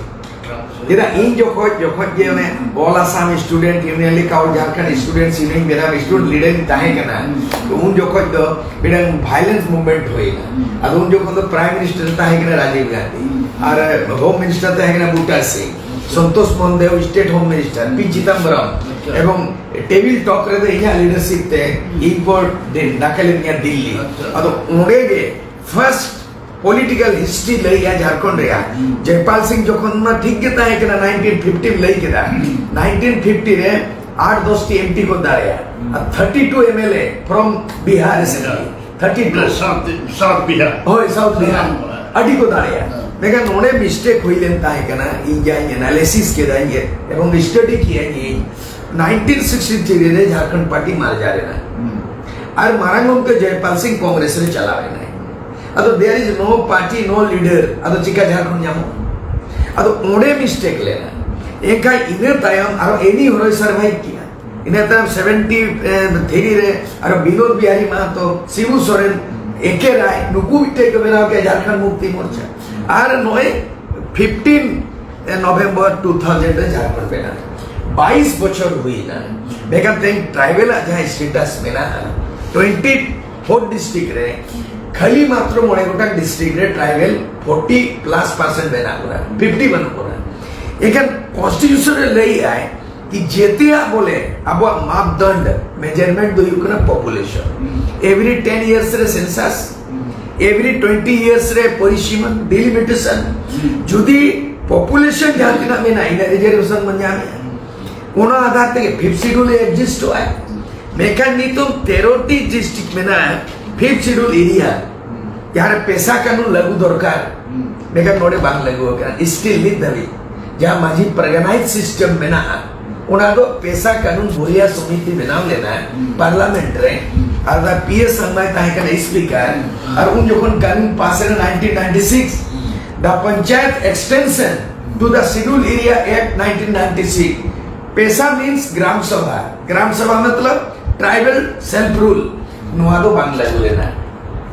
ᱪᱮᱫᱟᱜ ᱤᱧ ᱡᱚᱠᱷᱚᱡ, ᱡᱚᱠᱷᱚᱡ ᱡᱮ ᱚᱱᱮ All Assam Student Union ᱞᱮᱠᱟ All Jharkhand Students Union ᱵᱮᱱᱟᱣ student leader ᱤᱧ ᱛᱟᱦᱮᱸ ᱠᱟᱱᱟ, ᱛᱚ ᱩᱱ ᱡᱚᱠᱷᱚᱡ ᱫᱚ ᱢᱤᱫᱴᱟᱝ violence movement ᱦᱩᱭᱱᱟ᱾ ᱟᱫᱚ ᱩᱱ ᱡᱚᱠᱷᱚᱱ ᱫᱚ Prime Minister ᱛᱟᱦᱮᱸ ᱠᱟᱱᱟ ᱨᱟᱡᱤᱵᱽ ᱜᱟᱱᱫᱷᱤ, ᱟᱨ Home Minister ᱛᱟᱦᱮᱸ ᱠᱟᱱᱟ Buta Singh, Santosh Mohan Dev State Home Minister, P Chidambaram, ᱟᱪᱪᱷᱟ᱾ ᱮᱵᱚᱝ ᱴᱮᱵᱤᱞ ᱴᱚᱠ ᱨᱮᱫᱚ ᱤᱧᱟᱹᱜ leadership ᱛᱮ ᱤᱧ ᱠᱚ ᱰᱮ-, ᱰᱟᱠᱮ ᱞᱤᱫᱤᱧᱟ ᱫᱤᱞᱞᱤ᱾ ᱟᱪᱪᱷᱟ᱾ ᱟᱫᱚ ᱚᱸᱰᱮ ᱜᱮ first political history ᱞᱟᱹᱭᱟ ᱡᱷᱟᱲᱠᱷᱚᱸᱰ ᱨᱮᱭᱟᱜ᱾ ᱦᱩᱸ᱾ ᱡᱚᱭᱯᱟᱞ ᱥᱤᱝ ᱡᱚᱠᱷᱚᱱ ᱢᱟ ᱴᱷᱤᱠ ᱜᱮ ᱛᱟᱦᱮᱸ ᱠᱟᱱᱟ, ᱱᱟᱭᱤᱱᱴᱤᱱ ᱯᱷᱤᱯᱴᱤ ᱞᱟᱹᱭ ᱠᱮᱫᱟ᱾ ᱦᱩᱸ᱾ ᱱᱟᱭᱤᱱᱴᱤᱱ ᱯᱷᱤᱯᱴᱤ ᱨᱮ ᱟᱴ ᱫᱚᱥᱴᱤ M P ᱠᱚ ᱫᱟᱲᱮᱭᱟ, ᱦᱩᱸ᱾ ᱟᱨ thirty two M L A from Bihar Assembly, ᱦᱮᱸ᱾ thirty two᱾ South, South Bihar. ᱦᱳᱭ, ᱥᱟᱣᱩᱛᱷ ᱵᱤᱦᱟᱨ᱾ ᱦᱮᱸ᱾ ᱟᱹᱰᱤ ᱠᱚ ᱫᱟᱲᱮᱭᱟ᱾ ᱦᱮᱸ᱾ ᱢᱮᱱᱠᱷᱟᱱ ᱱᱚᱰᱮ ᱢᱤᱥᱴᱮᱠ ᱦᱩᱭ ᱞᱮᱱ ᱛᱟᱦᱮᱸ ᱠᱟᱱᱟ᱾ ᱤᱧ ᱡᱟᱧ ᱮᱱᱟᱞᱤᱥᱤᱥ ᱠᱮᱫᱟᱧ ᱮᱵᱚᱝ ᱥᱴᱟᱰᱤ ᱠᱮᱫᱟᱧ, ᱤᱧ ᱱᱟᱭᱤᱱᱴᱤᱱ ᱥᱤᱠᱥᱴᱤ ᱛᱷᱨᱤ ᱨᱮ ᱡᱷᱟᱲᱠᱷᱚᱸᱰ ᱯᱟᱨᱴᱤ ᱢᱟᱨᱡᱟᱨ ᱮᱱᱟ᱾ ᱟᱨ ᱢᱟᱨᱟᱝ ᱜᱚᱢᱠᱮ ᱡᱚᱭᱯᱟᱞ ᱥᱤᱝ ᱠᱚᱝᱜᱨᱮᱥ ᱨᱮ ᱪᱟᱞᱟᱣ ᱮᱱᱟᱭ᱾ ᱟᱫᱚ there is no party, no leader, ᱟᱫᱚ ᱪᱤᱠᱟ ᱡᱷᱟᱲᱠᱷᱚᱸᱰ ᱧᱟᱢᱚᱜᱼᱟ? ᱟᱫᱚ ᱚᱸᱰᱮ ᱢᱤᱥᱴᱮᱠ ᱞᱮᱱᱟ᱾ ᱮᱱᱠᱷᱟᱱ ᱤᱱᱟᱹ ᱛᱟᱭᱚᱢ ᱟᱨᱚ ᱮᱱᱤ ᱦᱚᱨᱚᱭ ᱥᱟᱨᱵᱷᱟᱭᱤᱵᱷ ᱠᱮᱜᱼᱟ᱾ ᱤᱱᱟᱹ ᱛᱟᱭᱚᱢ ᱥᱮᱵᱷᱮᱱᱴᱤ ᱛᱷᱨᱤ ᱨᱮ ᱟᱨᱚ ᱵᱤᱱᱳᱫ ᱵᱤᱦᱟᱨᱤ ᱢᱟᱦᱟᱛᱚ, ᱥᱤᱵᱩ ᱥᱚᱨᱮᱱ, ᱮ ᱠᱮ ᱨᱟᱭ, ᱱᱩᱠᱩ ᱢᱤᱫᱴᱮᱡ ᱠᱚ ᱵᱮᱱᱟᱣ ᱠᱮᱜᱼᱟ ᱡᱷᱟᱲᱠᱷᱚᱸᱰ ᱢᱩᱠᱛᱤ ᱢᱳᱨᱪᱟ᱾ ᱟᱨ ᱱᱚᱜᱼᱚᱭ ᱯᱷᱤᱯᱴᱤᱱ ᱱᱚᱵᱷᱮᱢᱵᱚᱨ ᱴᱩ ᱛᱷᱟᱣᱡᱮᱱᱰ ᱨᱮ ᱡᱷᱟᱲᱠᱷᱚᱸᱰ ᱵᱮᱱᱟᱣ᱾ ᱵᱟᱭᱤᱥ ᱵᱚᱪᱷᱚᱨ ᱦᱩᱭᱱᱟ᱾ ᱢᱮᱱᱠᱷᱟᱱ ᱛᱮᱦᱮᱧ ᱴᱨᱟᱭᱵᱮᱞᱟᱜ ᱡᱟᱦᱟᱸ ᱥᱴᱮᱴᱟᱥ ᱢᱮᱱᱟᱜᱼᱟ, ᱴᱩᱭᱮᱱᱴᱤ ᱯᱷᱳᱨ ᱰᱤᱥᱴᱨᱤᱠᱴ ᱨᱮ ᱠᱷᱟᱹᱞᱤ ᱢᱟᱛᱨᱚ ᱢᱚᱬᱮ ᱜᱚᱴᱟᱝ ᱰᱤᱥᱴᱨᱤᱠᱴ ᱨᱮ ᱴᱨᱟᱭᱵᱮᱞ ᱯᱷᱳᱨᱴᱤ ᱯᱞᱟᱥ ᱯᱟᱨᱥᱮᱱᱴ ᱢᱮᱱᱟᱜ ᱵᱚᱱᱟ, ᱯᱷᱤᱯᱴᱤ ᱵᱟᱹᱱᱩᱜ ᱵᱚᱱᱟ᱾ ᱮᱱᱠᱷᱟᱱ ᱠᱚᱱᱥᱴᱤᱴᱤᱭᱩᱥᱚᱱ ᱨᱮ ᱞᱟᱹᱭᱮᱜᱼᱟᱭ ᱠᱤ ᱡᱮᱛᱮᱭᱟᱜ ᱵᱚᱞᱮ ᱟᱵᱚᱣᱟᱜ ᱢᱟᱯᱫᱚᱱᱰ, ᱢᱮᱡᱟᱨᱢᱮᱱᱴ ᱫᱚ ᱦᱩᱭᱩᱜ ᱠᱟᱱᱟ ᱯᱚᱯᱩᱞᱮᱥᱚᱱ᱾ ᱮᱵᱨᱤ ᱴᱮᱱ ᱤᱭᱟᱨᱥ ᱨᱮ ᱥᱮᱱᱥᱟᱥ, ᱮᱵᱨᱤ ᱴᱩᱭᱮᱱᱴᱤ ᱤᱭᱟᱨᱥ ᱨᱮ ᱯᱚᱨᱤᱥᱤᱢᱟᱱ, ᱰᱤᱞᱤᱢᱤᱴᱮᱥᱚᱱ᱾ ᱡᱩᱫᱤ ᱯᱚᱯᱩᱞᱮᱥᱚᱱ ᱡᱟᱦᱟᱸ ᱛᱤᱱᱟᱹᱜ ᱢᱮᱱᱟᱜᱼᱟ, ᱤᱱᱟᱹᱜ ᱨᱤᱡᱟᱨᱵᱷᱮᱥᱚᱱ ᱵᱚᱱ ᱧᱟᱢᱮᱜᱼᱟ᱾ ᱚᱱᱟ ᱟᱫᱷᱟᱨ ᱛᱮᱜᱮ ᱯᱷᱤᱯᱛᱷ ᱥᱤᱰᱩᱞ ᱮᱠᱡᱤᱥᱴᱚᱜᱼᱟ᱾ ᱢᱮᱱᱠᱷᱟᱱ ᱱᱤᱛᱚᱝ ᱛᱮᱨᱚᱴᱤ ᱰᱤᱥᱴᱨᱤᱠᱴ ᱢᱮᱱᱟᱜᱼᱟ ᱯᱷᱤᱯᱛᱷ ᱥᱤᱰᱩᱞ ᱮᱨᱤᱭᱟ, ᱡᱟᱦᱟᱸ ᱨᱮ ᱯᱮᱥᱟ ᱠᱟᱹᱱᱩᱱ ᱞᱟᱹᱜᱩ ᱫᱚᱨᱠᱟᱨ, ᱢᱮᱱᱠᱷᱟᱱ ᱱᱚᱰᱮ ᱵᱟᱝ ᱞᱟᱹᱜᱩ ᱟᱠᱟᱱᱟ᱾ ᱥᱴᱤᱞ ᱱᱤᱛ ᱫᱷᱟᱹᱵᱤᱡ ᱡᱟᱦᱟᱸ ᱢᱟᱹᱡᱷᱤ ᱯᱟᱨᱜᱟᱱᱟᱭᱤᱡᱽ ᱥᱤᱥᱴᱮᱢ ᱢᱮᱱᱟᱜᱼᱟ, ᱚᱱᱟ ᱫᱚ ᱯᱮᱥᱟ ᱠᱟᱹᱱᱩᱱ ᱵᱚᱨᱤᱭᱟ ᱥᱚᱢᱤᱛᱤ ᱵᱮᱱᱟᱣ ᱞᱮᱱᱟ ᱯᱟᱨᱞᱟᱢᱮᱱᱴ ᱨᱮ, ᱟᱨ ᱚᱱᱟ ᱯᱤ ᱮᱥ ᱥᱟᱝᱢᱟᱭ ᱛᱟᱦᱮᱸ ᱠᱟᱱᱟ ᱥᱯᱤᱠᱟᱨ᱾ ᱟᱨ ᱩᱱ ᱡᱚᱠᱷᱚᱱ ᱠᱟᱹᱱᱩᱱ ᱯᱟᱥ ᱮᱱᱟ nineteen ninety six, the Panchayat Extension to the Schedule Area Act nineteen ninety six. ᱯᱮᱥᱟ means gram sabha, gram sabha ᱢᱚᱛᱞᱚᱵ ᱴᱨᱟᱭᱵᱟᱞ ᱥᱮᱞᱯ ᱨᱩᱞ, ᱱᱚᱣᱟ ᱫᱚ ᱵᱟᱝ ᱞᱟᱹᱜᱩ ᱞᱮᱱᱟ᱾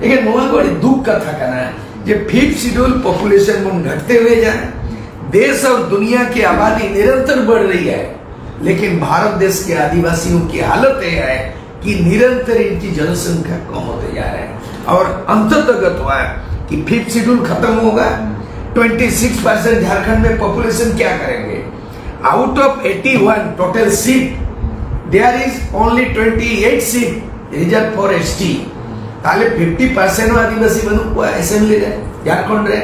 ᱮᱱᱠᱷᱟᱱ ᱱᱚᱣᱟ ᱫᱚ ᱟᱹᱰᱤ ᱫᱩᱠ ᱠᱟᱛᱷᱟ ᱠᱟᱱᱟ ᱡᱮ ᱯᱷᱤᱯᱛᱷ ᱥᱤᱰᱩᱞ ᱯᱚᱯᱩᱞᱮᱥᱚᱱ ᱵᱚᱱ ᱜᱷᱟᱴᱛᱮ ᱦᱩᱭ ᱡᱟ, ᱫᱮᱥ ᱟᱨ ᱫᱩᱱᱤᱭᱟ ᱠᱤ ᱟᱵᱟᱫᱤ ᱱᱤᱨᱚᱱᱛᱚᱨ ᱵᱟᱲ ᱨᱟᱦᱤ ᱦᱟᱭ, ᱞᱮᱠᱤᱱ ᱵᱷᱟᱨᱚᱛ ᱫᱮᱥ ᱠᱮ ᱟᱫᱤᱵᱟᱥᱤᱭᱳ ᱠᱤ ᱦᱟᱞᱚᱛ ᱮ ᱦᱟᱭ ᱠᱤ ᱱᱤᱨᱚᱱᱛᱚᱨ ᱤᱱᱠᱤ ᱡᱚᱱᱚᱥᱚᱝᱠᱷᱭᱟ ᱠᱚᱢ ᱦᱳᱛᱮ ᱡᱟ ᱨᱟᱦᱟ ᱦᱟᱭ᱾ ᱟᱨ ᱚᱱᱛᱚᱛᱚᱜᱚᱛ ᱦᱩᱣᱟ ᱦᱟᱭ ᱠᱤ ᱯᱷᱤᱯᱛᱷ ᱥᱤᱰᱩᱞ ᱠᱷᱟᱛᱚᱢ ᱦᱳᱜᱟ, ᱴᱩᱭᱮᱱᱴᱤ ᱥᱤᱠᱥ ᱯᱟᱨᱥᱮᱱᱴ ᱡᱷᱟᱨᱠᱷᱚᱸᱰ ᱢᱮ ᱯᱚᱯᱩᱞᱮᱥᱚᱱ ᱠᱭᱟ ᱠᱟᱨᱮᱝᱜᱮ? Out of eighty one total seat, there is only twenty eight seat reserved for S T. ᱛᱟᱦᱞᱮ ᱯᱷᱤᱯᱴᱤ ᱯᱟᱨᱥᱮᱱᱴ ᱦᱚᱸ ᱟᱹᱫᱤᱵᱟᱹᱥᱤ ᱵᱟᱹᱱᱩᱜ ᱠᱚᱣᱟ ᱮᱥᱮᱢᱵᱞᱤ ᱨᱮ, ᱡᱷᱟᱲᱠᱷᱚᱸᱰ ᱨᱮ᱾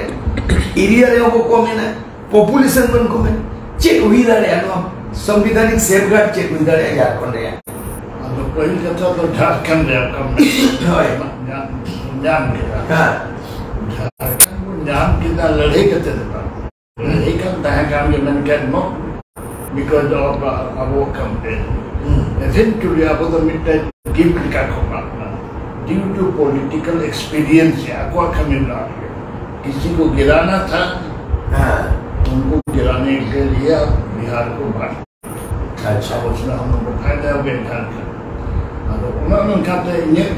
ᱮᱨᱤᱭᱟ ᱨᱮᱦᱚᱸ ᱠᱚ ᱠᱚᱢ ᱮᱱᱟ, ᱯᱚᱯᱩᱞᱮᱥᱚᱱ ᱵᱟᱹᱱᱩᱜ ᱠᱚᱣᱟ᱾ ᱪᱮᱫ ᱦᱩᱭ ᱫᱟᱲᱮᱭᱟᱜᱼᱟ ᱱᱚᱣᱟ ᱥᱚᱝᱵᱤᱫᱷᱟᱱᱤᱠ ᱥᱮᱯᱷᱜᱟᱨᱰ? ᱪᱮᱫ ᱦᱩᱭ ᱫᱟᱲᱮᱭᱟᱜᱼᱟ ᱡᱷᱟᱲᱠᱷᱚᱸᱰ ᱨᱮᱭᱟᱜ? ᱟᱫᱚ ᱯᱟᱹᱦᱤᱞ ᱠᱟᱛᱷᱟ ᱫᱚ ᱡᱷᱟᱲᱠᱷᱚᱸᱰ ᱨᱮᱭᱟᱜ ᱠᱟᱹᱢᱤ ᱦᱳᱭ᱾ ᱧᱟᱢ, ᱧᱟᱢ ᱠᱮᱫᱟ᱾ ᱦᱮᱸ᱾ ᱡᱷᱟᱲᱠᱷᱚᱸᱰ ᱵᱚᱱ ᱧᱟᱢ ᱠᱮᱫᱟ ᱞᱟᱹᱲᱦᱟᱹᱭ ᱠᱟᱛᱮ ᱫᱚ ᱵᱟᱝ᱾ ᱞᱟᱹᱲᱦᱟᱹᱭ ᱠᱟᱱ ᱛᱟᱦᱮᱸ ᱠᱟᱱ ᱜᱮ, ᱢᱮᱱᱠᱷᱟᱱ not because of ᱟᱵᱚ campaign. Eventually ᱟᱵᱚ ᱫᱚ ᱢᱤᱫᱴᱮᱱ gift ᱞᱮᱠᱟ ᱠᱚ ᱮᱢᱟᱜ ᱠᱟᱱᱟ, due to political experience. ᱟᱠᱚᱣᱟᱜ ᱠᱟᱹᱢᱤ ᱢᱮᱱᱟᱜ ᱜᱮᱭᱟ, ᱠᱤᱥᱤ ᱠᱚ ᱜᱤᱨᱟᱱᱟ ᱛᱷᱟ, ᱦᱮᱸ, ᱩᱱᱠᱩ ᱜᱤᱨᱟᱱᱮ ᱠᱮ ᱞᱤᱭᱮ ᱵᱤᱦᱟᱨ ᱠᱚ ᱵᱟᱸᱴ. ᱟᱪᱪᱷᱟ. ᱟᱵᱚ ᱥᱮᱱᱟᱜ ᱦᱚᱸ ᱱᱚᱝᱠᱟ ᱯᱷᱟᱭᱫᱟ ᱜᱮ ᱢᱮᱱᱟᱜ ᱠᱟᱱᱟ. ᱟᱫᱚ ᱚᱱᱟ ᱢᱮᱱᱠᱷᱟᱱ ᱛᱮ ᱤᱧᱟᱹᱜ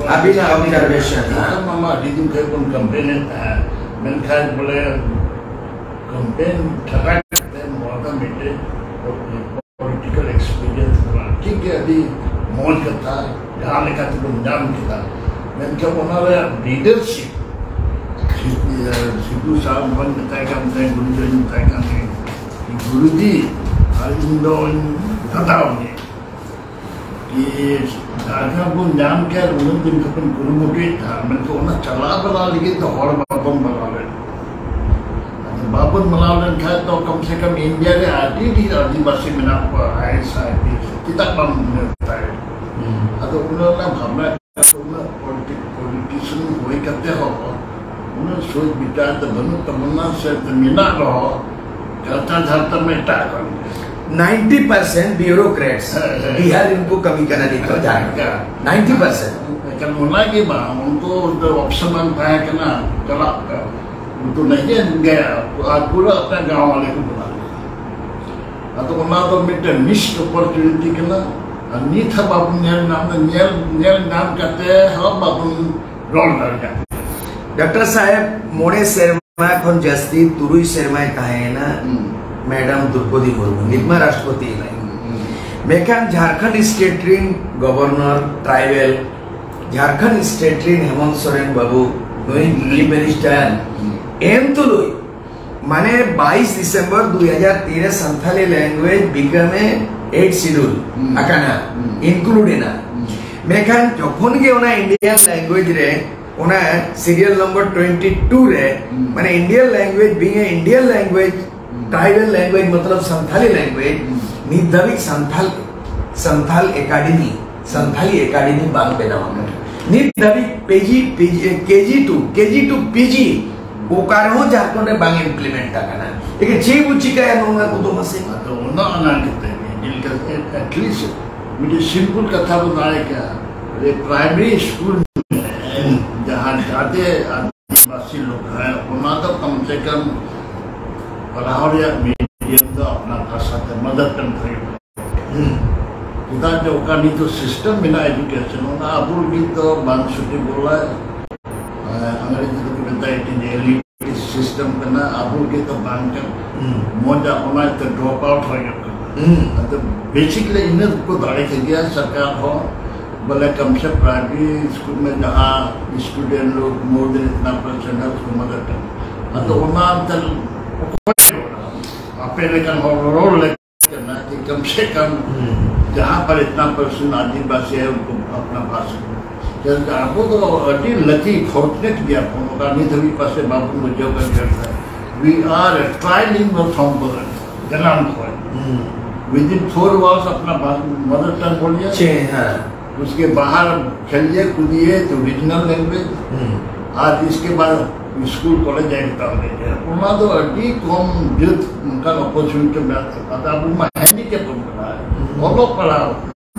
ᱟᱹᱵᱤᱱᱟᱜ observation, ᱦᱮᱸ. ᱮᱱᱠᱷᱟᱱ ᱢᱟ ᱟᱹᱰᱤ ᱫᱤᱱ ᱠᱷᱚᱱ ᱵᱚᱱ campaign ᱮᱫ ᱛᱟᱦᱮᱸᱫ, ᱢᱮᱱᱠᱷᱟᱱ ᱵᱚᱞᱮ campaign ᱴᱷᱟᱠᱟ ᱠᱟᱛᱮ ᱱᱚᱣᱟ ᱫᱚ ᱢᱤᱫᱴᱮᱱ political experience ᱠᱟᱱᱟ. ᱴᱷᱤᱠ ᱜᱮ, ᱟᱹᱰᱤ ᱢᱚᱡᱽ ᱠᱟᱛᱷᱟ, ᱡᱟᱦᱟᱸ ᱞᱮᱠᱟ ᱛᱮᱵᱚᱱ ᱧᱟᱢ ᱠᱮᱫᱟ, ᱢᱮᱱᱠᱷᱟᱱ ᱚᱱᱟ ᱨᱮᱭᱟᱜ leadership, ᱥᱤᱫᱷᱩ ᱥᱟᱦᱮᱵᱽ ᱦᱚᱸᱧ ᱢᱮᱛᱟᱭ ᱠᱟᱱ ᱛᱟᱦᱮᱸ, ᱜᱩᱨᱩ ᱡᱤᱧ ᱢᱮᱛᱟᱭ ᱠᱟᱱ ᱛᱟᱦᱮᱸ, ᱜᱩᱨᱩᱡᱤ, ᱟᱨ ᱤᱧ ᱫᱚᱧ ᱦᱟᱛᱟᱣ ᱜᱮ᱾ ᱠᱤ ᱡᱷᱟᱲᱠᱷᱚᱸᱰ ᱵᱚᱱ ᱧᱟᱢ ᱠᱮᱫ, ᱩᱱᱟᱹᱜ ᱫᱤᱱ ᱠᱷᱚᱱ ᱵᱚᱱ ᱠᱩᱨᱩᱢᱩᱴᱩᱭᱮᱫ ᱛᱟᱦᱮᱸᱫ, ᱢᱮᱱᱠᱷᱟᱱ ᱚᱱᱟ ᱪᱟᱞᱟᱣ ᱵᱟᱞᱟ ᱞᱟᱹᱜᱤᱫ ᱫᱚ ᱦᱚᱲ ᱵᱟᱵᱚᱱ ᱵᱟᱲᱟᱣ ᱞᱮᱫ᱾ ᱟᱫᱚ ᱵᱟᱵᱚᱱ ᱵᱟᱲᱟᱣ ᱞᱮᱱᱠᱷᱟᱱ ᱫᱚ ᱠᱚᱢ ᱥᱮ ᱠᱚᱢ ᱤᱱᱰᱤᱭᱟ ᱨᱮ ᱟᱹᱰᱤ ᱰᱷᱮᱨ ᱟᱹᱫᱤᱵᱟᱹᱥᱤ ᱢᱮᱱᱟᱜ ᱠᱚᱣᱟ, ᱟᱭ ᱮᱥ ᱟᱭ ᱯᱤ ᱮᱥ, ᱪᱮᱫᱟᱜ ᱵᱟᱝ ᱢᱮᱛᱟᱭ? ᱟᱫᱚ ᱩᱱᱟᱹᱜ ᱞᱮ ᱵᱷᱟᱵᱽᱱᱟ, ᱩᱱᱟᱹᱜ ᱯᱚᱞᱤᱴᱤ-, ᱯᱚᱞᱤᱴᱤᱥᱤᱭᱟᱱ ᱦᱩᱭ ᱠᱟᱛᱮ ᱦᱚᱸ ᱩᱱᱟᱹᱜ ᱥᱳᱪ ᱵᱤᱪᱟᱨ ᱫᱚ ᱵᱟᱹᱱᱩᱜ ᱛᱟᱵᱚᱱᱟ, ᱥᱮ ᱢᱮᱱᱟᱜ ᱨᱮᱦᱚᱸ ᱪᱟᱞᱛᱟ ᱫᱷᱟᱨᱛᱟ ᱢᱟ ᱮᱴᱟᱜ ᱠᱟᱱ ᱜᱮ᱾ Ninety percent bureaucrats. ᱦᱮᱸ, ᱦᱮᱸ. ᱵᱤᱦᱟᱨ ᱨᱮᱱ ᱠᱚ ᱠᱟᱹᱢᱤ ᱠᱟᱱᱟ ᱱᱤᱛᱚᱜ ᱡᱟᱦᱟᱸ ᱦᱮᱸ. Ninety percent. ᱮᱠᱟᱞ ᱚᱱᱟ ᱜᱮ ᱵᱟᱝ, ᱩᱱᱠᱩ ᱫᱚ option ᱵᱟᱝ ᱛᱟᱦᱮᱸ ᱠᱟᱱᱟ, ᱪᱟᱞᱟᱜ ᱠᱟᱱ᱾ ᱩᱱᱠᱩ ᱱᱤᱡᱮ ᱜᱮ ᱟᱨ ᱯᱩᱨᱟᱹ ᱟᱯᱱᱟ ᱜᱟᱶ ᱣᱟᱞᱮ ᱠᱚ ᱵᱚᱱᱟ ᱞᱮᱫᱟ᱾ ᱟᱫᱚ ᱚᱱᱟ ᱫᱚ ᱢᱤᱫᱴᱮᱱ missed opportunity ᱠᱟᱱᱟ, ᱟᱨ ᱱᱤᱛ ᱦᱚᱸ ᱵᱟᱵᱚᱱ ᱧᱮᱞ ᱧᱟᱢ ᱮᱫᱟ᱾ ᱧᱮᱞ, ᱧᱮᱞ ᱧᱟᱢ ᱠᱟᱛᱮ ᱦᱚᱸ ᱵᱟᱵᱚᱱ ᱨᱚᱲ ᱫᱟᱲᱮᱭᱟᱜ ᱠᱟᱱᱟ᱾ ᱰᱟᱠᱛᱟᱨ ᱥᱟᱦᱮᱵᱽ, ᱢᱚᱬᱮ ᱥᱮᱨᱢᱟ ᱠᱷᱚᱱ ᱡᱟᱹᱥᱛᱤ, ᱛᱩᱨᱩᱭ ᱥᱮᱨᱢᱟᱭ ᱛᱟᱦᱮᱸᱭᱮᱱᱟ ᱦᱩᱸ. ᱢᱮᱰᱟᱢ ᱫᱨᱚᱯᱚᱫᱤ ᱢᱩᱨᱢᱩ, ᱱᱤᱛ ᱢᱟ ᱨᱟᱥᱴᱨᱚᱯᱚᱛᱤ ᱭᱮᱱᱟᱭ᱾ ᱦᱩᱸ. ᱢᱮᱱᱠᱷᱟᱱ ᱡᱷᱟᱲᱠᱷᱚᱸᱰ state ᱨᱤᱱ governor, tribal, ᱡᱷᱟᱲᱠᱷᱚᱸᱰ state ᱨᱤᱱ ᱦᱮᱢᱚᱱᱛ ᱥᱚᱨᱮᱱ ᱵᱟᱹᱵᱩ, ᱱᱩᱭ ᱦᱩᱸ. chief minister, ᱦᱩᱸ. ᱮᱱ ᱛᱩᱞᱩᱡ ᱢᱟᱱᱮ ᱵᱟᱭᱤᱥ ᱰᱤᱥᱮᱢᱵᱚᱨ ᱫᱩᱭ ᱦᱟᱡᱟᱨ ᱛᱤᱱ ᱨᱮ Santali language become a eighth schedule ᱦᱩᱸ. ᱟᱠᱟᱱᱟ, ᱦᱩᱸ. include ᱮᱱᱟ᱾ ᱦᱩᱸ. ᱢᱮᱱᱠᱷᱟᱱ ᱡᱚᱠᱷᱚᱱ ᱜᱮ ᱚᱱᱟ Indian language ᱨᱮ, ᱚᱱᱟ serial number twenty two ᱨᱮ, ᱦᱩᱸ. ᱢᱟᱱᱮ Indian language being a Indian language, ᱦᱩᱸ. tribal language, ᱢᱚᱛᱞᱚᱵ ᱥᱟᱱᱛᱷᱟᱞᱤ language, ᱦᱩᱸ. ᱱᱤᱛ ᱫᱷᱟᱹᱵᱤᱡ ᱥᱟᱱᱛᱷᱟᱞ, ᱥᱟᱱᱛᱷᱟᱞ academy, ᱥᱟᱱᱛᱷᱟᱞᱤ academy ᱵᱟᱝ ᱵᱮᱱᱟᱣ ᱟᱠᱟᱱᱟ᱾ ᱱᱤᱛ ᱫᱷᱟᱹᱵᱤᱡ ᱯᱤ ᱡᱤ, ᱯᱤ ᱡᱤ, ᱠᱮ ᱡᱤ ᱴᱩ, ᱠᱮ ᱡᱤ ᱴᱩ ᱯᱤ ᱡᱤ ᱚᱠᱟ ᱨᱮᱦᱚᱸ ᱡᱷᱟᱲᱠᱷᱚᱸᱰ ᱨᱮ ᱵᱟᱝ implement ᱟᱠᱟᱱᱟ᱾ ᱮᱠᱷᱟᱱ ᱪᱮᱫ ᱵᱚ ᱪᱤᱠᱟᱹᱭᱟ ᱱᱚᱣᱟ ᱠᱚᱫᱚ ᱢᱟᱥᱮ? ᱟᱫᱚ ᱚᱱᱟ ᱚᱱᱟ ᱠᱟᱛᱮ ᱜᱮ ᱡᱮᱞᱮᱠᱟ at least ᱢᱤᱫᱴᱮᱡ simple ᱠᱟᱛᱷᱟ ᱵᱚ ᱫᱟᱲᱮ ᱠᱮᱭᱟ ᱡᱮ primary school ᱡᱟᱦᱟᱸ ᱡᱟᱛᱮ ᱟᱹᱫᱤᱵᱟᱹᱥᱤ ᱞᱳᱠ ᱦᱮᱸ ᱚᱱᱟ ᱫᱚ ᱠᱚᱢ ᱥᱮ ᱠᱚᱢ ᱯᱟᱲᱦᱟᱣ ᱨᱮᱭᱟᱜ medium ᱫᱚ ᱟᱯᱱᱟᱨ ᱵᱷᱟᱥᱟ ᱛᱮ mother tongue ᱛᱮ ᱦᱩᱭᱩᱜᱼᱟ᱾ ᱪᱮᱫᱟᱜ ᱡᱮ ᱚᱠᱟ ᱱᱤᱛᱚᱜ system ᱢᱮᱱᱟᱜᱼᱟ education ᱚᱱᱟ ᱟᱵᱚ ᱞᱟᱹᱜᱤᱫ ᱫᱚ ᱵᱟᱝ suitable ᱟ᱾ ᱟᱸᱜᱽᱨᱮᱡᱤ ᱫᱚᱠᱚ ᱢᱮᱛᱟᱜᱼᱟ it is elite system ᱠᱟᱱᱟ, ᱟᱵᱚ ᱞᱟᱹᱜᱤᱫ ᱫᱚ ᱵᱟᱝ ᱠᱟᱱᱟ᱾ ᱢᱚᱡᱟ ᱚᱱᱟ ᱤᱭᱟᱹᱛᱮ drop out ᱦᱩᱭᱩᱜ ᱠᱟᱱᱟ᱾ ᱟᱫᱚ basically ᱤᱱᱟᱹ ᱠᱚ ᱫᱟᱲᱮ ᱠᱮᱫ ᱜᱮᱭᱟ ᱥᱚᱨᱠᱟᱨ ᱦᱚᱸ, ᱵᱚᱞᱮ ᱠᱚᱢ ᱥᱮ primary school ᱢᱮ ᱡᱟᱦᱟᱸ student ᱞᱳᱜ more than ᱤᱛᱱᱟ percent ᱦᱟᱭ ᱩᱥᱠᱳ ᱢᱟᱫᱟᱨ ᱴᱟᱝ᱾ ᱟᱫᱚ ᱚᱱᱟ ᱮᱱᱛᱮ ᱚᱠᱚᱭ ᱟᱯᱮ ᱞᱮᱠᱟᱱ ᱦᱚᱲ ᱨᱚᱲ ᱞᱮᱠ ᱠᱟᱱᱟ ᱠᱤ ᱠᱚᱢ ᱥᱮ ᱠᱚᱢ ᱡᱟᱦᱟᱸ ᱯᱟᱨ ᱤᱛᱱᱟ percent ᱟᱹᱫᱤᱵᱟᱹᱥᱤ ᱦᱟᱭ ᱩᱱᱠᱩ ᱟᱯᱱᱟ ᱵᱷᱟᱥᱟ ᱠᱚ ᱪᱮᱫᱟᱜ ᱟᱵᱚ ᱫᱚ ᱟᱹᱰᱤ lucky fortunate ᱜᱮᱭᱟ ᱵᱚᱱ ᱚᱠᱟ ᱱᱤᱛ ᱦᱟᱹᱵᱤᱡ ᱯᱟᱥᱮ ᱵᱟᱵᱚᱱ ᱵᱩᱡᱷᱟᱹᱣ ᱠᱟᱱ ᱜᱮᱭᱟ᱾ We are a trilingual from birth ᱡᱟᱱᱟᱢ ᱠᱷᱚᱱ within four walls ᱟᱯᱱᱟ ᱢᱟᱫᱟᱨ ᱴᱟᱝ ᱵᱚᱞ ᱜᱮᱭᱟ᱾ ᱪᱮ ᱦᱮᱸ उसके बाहर खेलिए कूदिए तो रीजनल लैंग्वेज ᱦᱩᱸ ᱟᱨ ᱤᱥᱠᱮ ᱵᱟᱫ ᱥᱠᱩᱞ ᱠᱚᱞᱮᱡᱽ ᱡᱟᱭ ᱦᱟᱛᱟᱣ ᱞᱮᱫ ᱜᱮᱭᱟ᱾ ᱚᱱᱟ ᱫᱚ ᱟᱹᱰᱤ ᱠᱚᱢ ᱡᱟᱹᱛ ᱱᱚᱝᱠᱟᱱ ᱚᱯᱚᱨᱪᱩᱱᱤᱴᱤ ᱢᱮᱱᱟᱜ ᱛᱟᱠᱚᱣᱟ᱾ ᱟᱫᱚ ᱟᱵᱚ ᱢᱟ ᱦᱮᱱᱰᱤᱠᱮᱯ ᱵᱚᱱ ᱠᱟᱱᱟ᱾ ᱚᱞᱚᱜ ᱯᱟᱲᱦᱟᱣ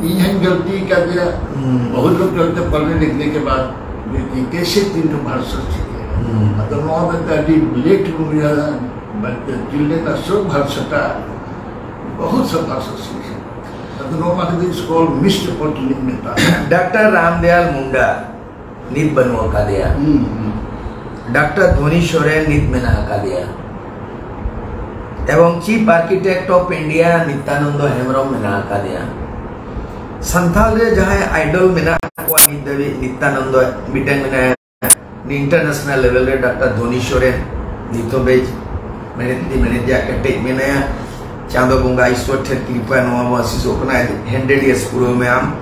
ᱤᱧ ᱦᱚᱧ ᱜᱟᱹᱞᱛᱤ ᱟᱠᱟᱫ ᱜᱮᱭᱟ᱾ ᱦᱩᱸ बहुत लोग गलती पढ़ने लिखने के बाद भी कैसे तीन ठो भाषा सीखे। ᱦᱩᱸ ᱟᱫᱚ ᱱᱚᱣᱟ ᱫᱚ ᱟᱹᱰᱤ ᱞᱮᱴ ᱦᱩᱭᱟ᱾ ᱵᱟᱪᱪᱟ ᱪᱤᱞᱰᱨᱮᱱ ᱟᱜ ᱥᱚᱵ ᱵᱷᱟᱥᱟ ᱴᱟ ᱵᱚᱦᱩᱛ ᱥᱟ ᱵᱷᱟᱥᱟ ᱥᱤᱠᱷᱟ᱾ ᱟᱫᱚ ᱱᱚᱣᱟ ᱠᱷᱟᱹᱛᱤᱨ ᱥᱠᱚᱞ ᱢᱤᱥᱰ ᱚᱯᱚᱨᱪᱩᱱᱤᱴᱤ ᱢᱮᱛᱟᱜᱼᱟ᱾ ᱰᱟᱠᱛᱟᱨ ᱨᱟᱢᱫᱮᱭᱟᱞ ᱢᱩᱱᱰᱟ ᱱᱤᱛ ᱵᱟᱹᱱᱩᱜ ᱟᱠᱟᱫᱮᱭᱟ᱾ ᱦᱩᱸ, ᱦᱩᱸ᱾ ᱰᱟᱠᱛᱟᱨ ᱫᱷᱚᱱᱤ ᱥᱚᱨᱮᱱ ᱱᱤᱛ ᱢᱮᱱᱟᱜ ᱟᱠᱟᱫᱮᱭᱟ᱾ ᱮᱵᱚᱝ Chief Architect of India Nityananda Hembrom ᱢᱮᱱᱟᱜ ᱟᱠᱟᱫᱮᱭᱟ᱾ ᱥᱟᱱᱛᱟᱲ ᱨᱮ ᱡᱟᱦᱟᱸᱭ ᱟᱭᱰᱚᱞ ᱢᱮᱱᱟᱜ ᱠᱚᱣᱟ ᱱᱤᱛ ᱫᱷᱟᱹᱵᱤᱡ ᱱᱤᱛᱭᱟᱱᱚᱱᱫᱚ ᱢᱤᱫᱴᱮᱱ ᱢᱮᱱᱟᱭᱟ᱾ International level ᱨᱮ ᱰᱟᱠᱛᱟᱨ ᱫᱷᱚᱱᱤ ᱥᱚᱨᱮᱱ ᱱᱤᱛ ᱦᱚᱸ ᱵᱮᱥ ᱢᱮᱬᱦᱮᱫ ᱛᱤ ᱢᱮᱬᱦᱮᱫ ᱨᱮᱭᱟᱜ ᱠᱮᱴᱮᱡ ᱢᱮᱱᱟᱭᱟ᱾ ᱪᱟᱸᱫᱚ ᱵᱚᱸᱜᱟ ᱤᱥᱣᱚᱨ ᱴᱷᱮᱱ ᱠᱨᱤᱯᱟ ᱱᱚᱣᱟ ᱵᱚᱱ ᱟᱥᱤᱥᱚᱜ ᱠᱟᱱᱟ, hundred years ᱯᱩᱨᱟᱹᱣ ᱢᱮ ᱟᱢ᱾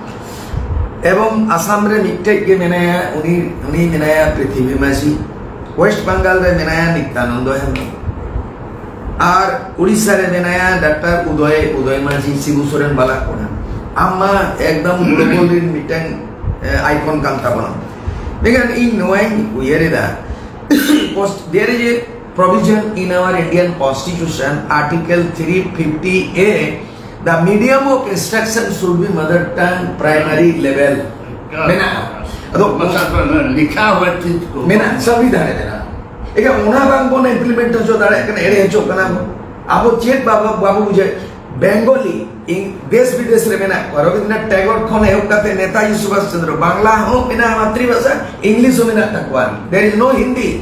ᱮᱵᱚᱝ ᱟᱥᱟᱢ ᱨᱮ ᱢᱤᱫᱴᱮᱡ ᱜᱮ ᱢᱮᱱᱟᱭᱟ, ᱩᱱᱤ ᱩᱱᱤ ᱢᱮᱱᱟᱭᱟ ᱯᱨᱤᱛᱷᱤᱵᱤ ᱢᱟᱹᱡᱷᱤ᱾ ᱳᱭᱮᱥᱴ ᱵᱟᱝᱜᱟᱞ ᱨᱮ ᱢᱮᱱᱟᱭᱟ ᱱᱤᱛᱭᱟᱱᱚᱱᱫᱚ ᱦᱮᱢᱵᱨᱚᱢ᱾ ᱟᱨ ᱩᱲᱤᱥᱥᱟ ᱨᱮ ᱢᱮᱱᱟᱭᱟ ᱰᱟᱠᱛᱟᱨ ᱩᱫᱚᱭ ᱩᱫᱚᱭ ᱢᱟᱹᱡᱷᱤ, ᱥᱤᱵᱩ ᱥᱚᱨᱮᱱ ᱵᱟᱞᱟ ᱠᱚᱲᱟ᱾ ᱟᱢ ᱢᱟ ᱮᱠᱫᱚᱢ ᱜᱞᱳᱵᱟᱞ ᱨᱮᱱ ᱢᱤᱫᱴᱟᱝ ᱟᱭᱠᱚᱱ ᱠᱟᱱ ᱛᱟᱵᱚᱱᱟᱢ᱾ ᱢᱮᱱᱠᱷᱟᱱ ᱤᱧ ᱱᱚᱣᱟᱧ ᱩᱭᱦᱟᱹᱨ ᱮᱫᱟ There is a provision in our Indian Constitution, Article three fifty A, the medium of instruction should be mother tongue, primary level. ᱢᱮᱱᱟᱜᱼᱟ᱾ ᱟᱫᱚ ᱢᱟᱥᱟ ᱠᱚ ᱞᱤᱠᱷᱟ ᱦᱩᱭ ᱪᱤᱡᱽ ᱠᱚ᱾ ᱢᱮᱱᱟᱜᱼᱟ, ᱥᱚᱝᱵᱤᱫᱷᱟᱱ ᱨᱮ ᱢᱮᱱᱟᱜᱼᱟ᱾ ᱮᱱᱠᱷᱟᱱ ᱚᱱᱟ ᱵᱟᱝ ᱵᱚᱱ implement ᱦᱚᱪᱚ ᱫᱟᱲᱮᱭᱟᱜ ᱠᱟᱱᱟ, ᱮᱲᱮ ᱦᱚᱪᱚᱜ ᱠᱟᱱᱟ ᱵᱚᱱ᱾ ᱟᱵᱚ ᱪᱮᱫ ᱵᱟᱵᱚ, ᱵᱟᱵᱚ ᱵᱩᱡᱷᱟᱹᱣ? ᱵᱮᱝᱜᱚᱞᱤ, ᱤᱝ-, ᱫᱮᱥ ᱵᱤᱫᱮᱥ ᱨᱮ ᱢᱮᱱᱟᱜ ᱠᱚᱣᱟ᱾ ᱨᱚᱵᱤᱱᱫᱨᱚᱱᱟᱛᱷ ᱴᱮᱜᱳᱨ ᱠᱷᱚᱱ ᱮᱦᱚᱵ ᱠᱟᱛᱮ ᱱᱮᱛᱟᱡᱤ ᱥᱩᱵᱷᱟᱥ ᱪᱚᱱᱫᱨᱚ, ᱵᱟᱝᱞᱟ ᱦᱚᱸ ᱢᱮᱱᱟᱜᱼᱟ ᱢᱟᱛᱨᱤᱵᱷᱟᱥᱟ, ᱤᱝᱞᱤᱥ ᱦᱚᱸ ᱢᱮᱱᱟᱜ ᱛᱟᱠᱚᱣᱟ᱾ There is no Hindi,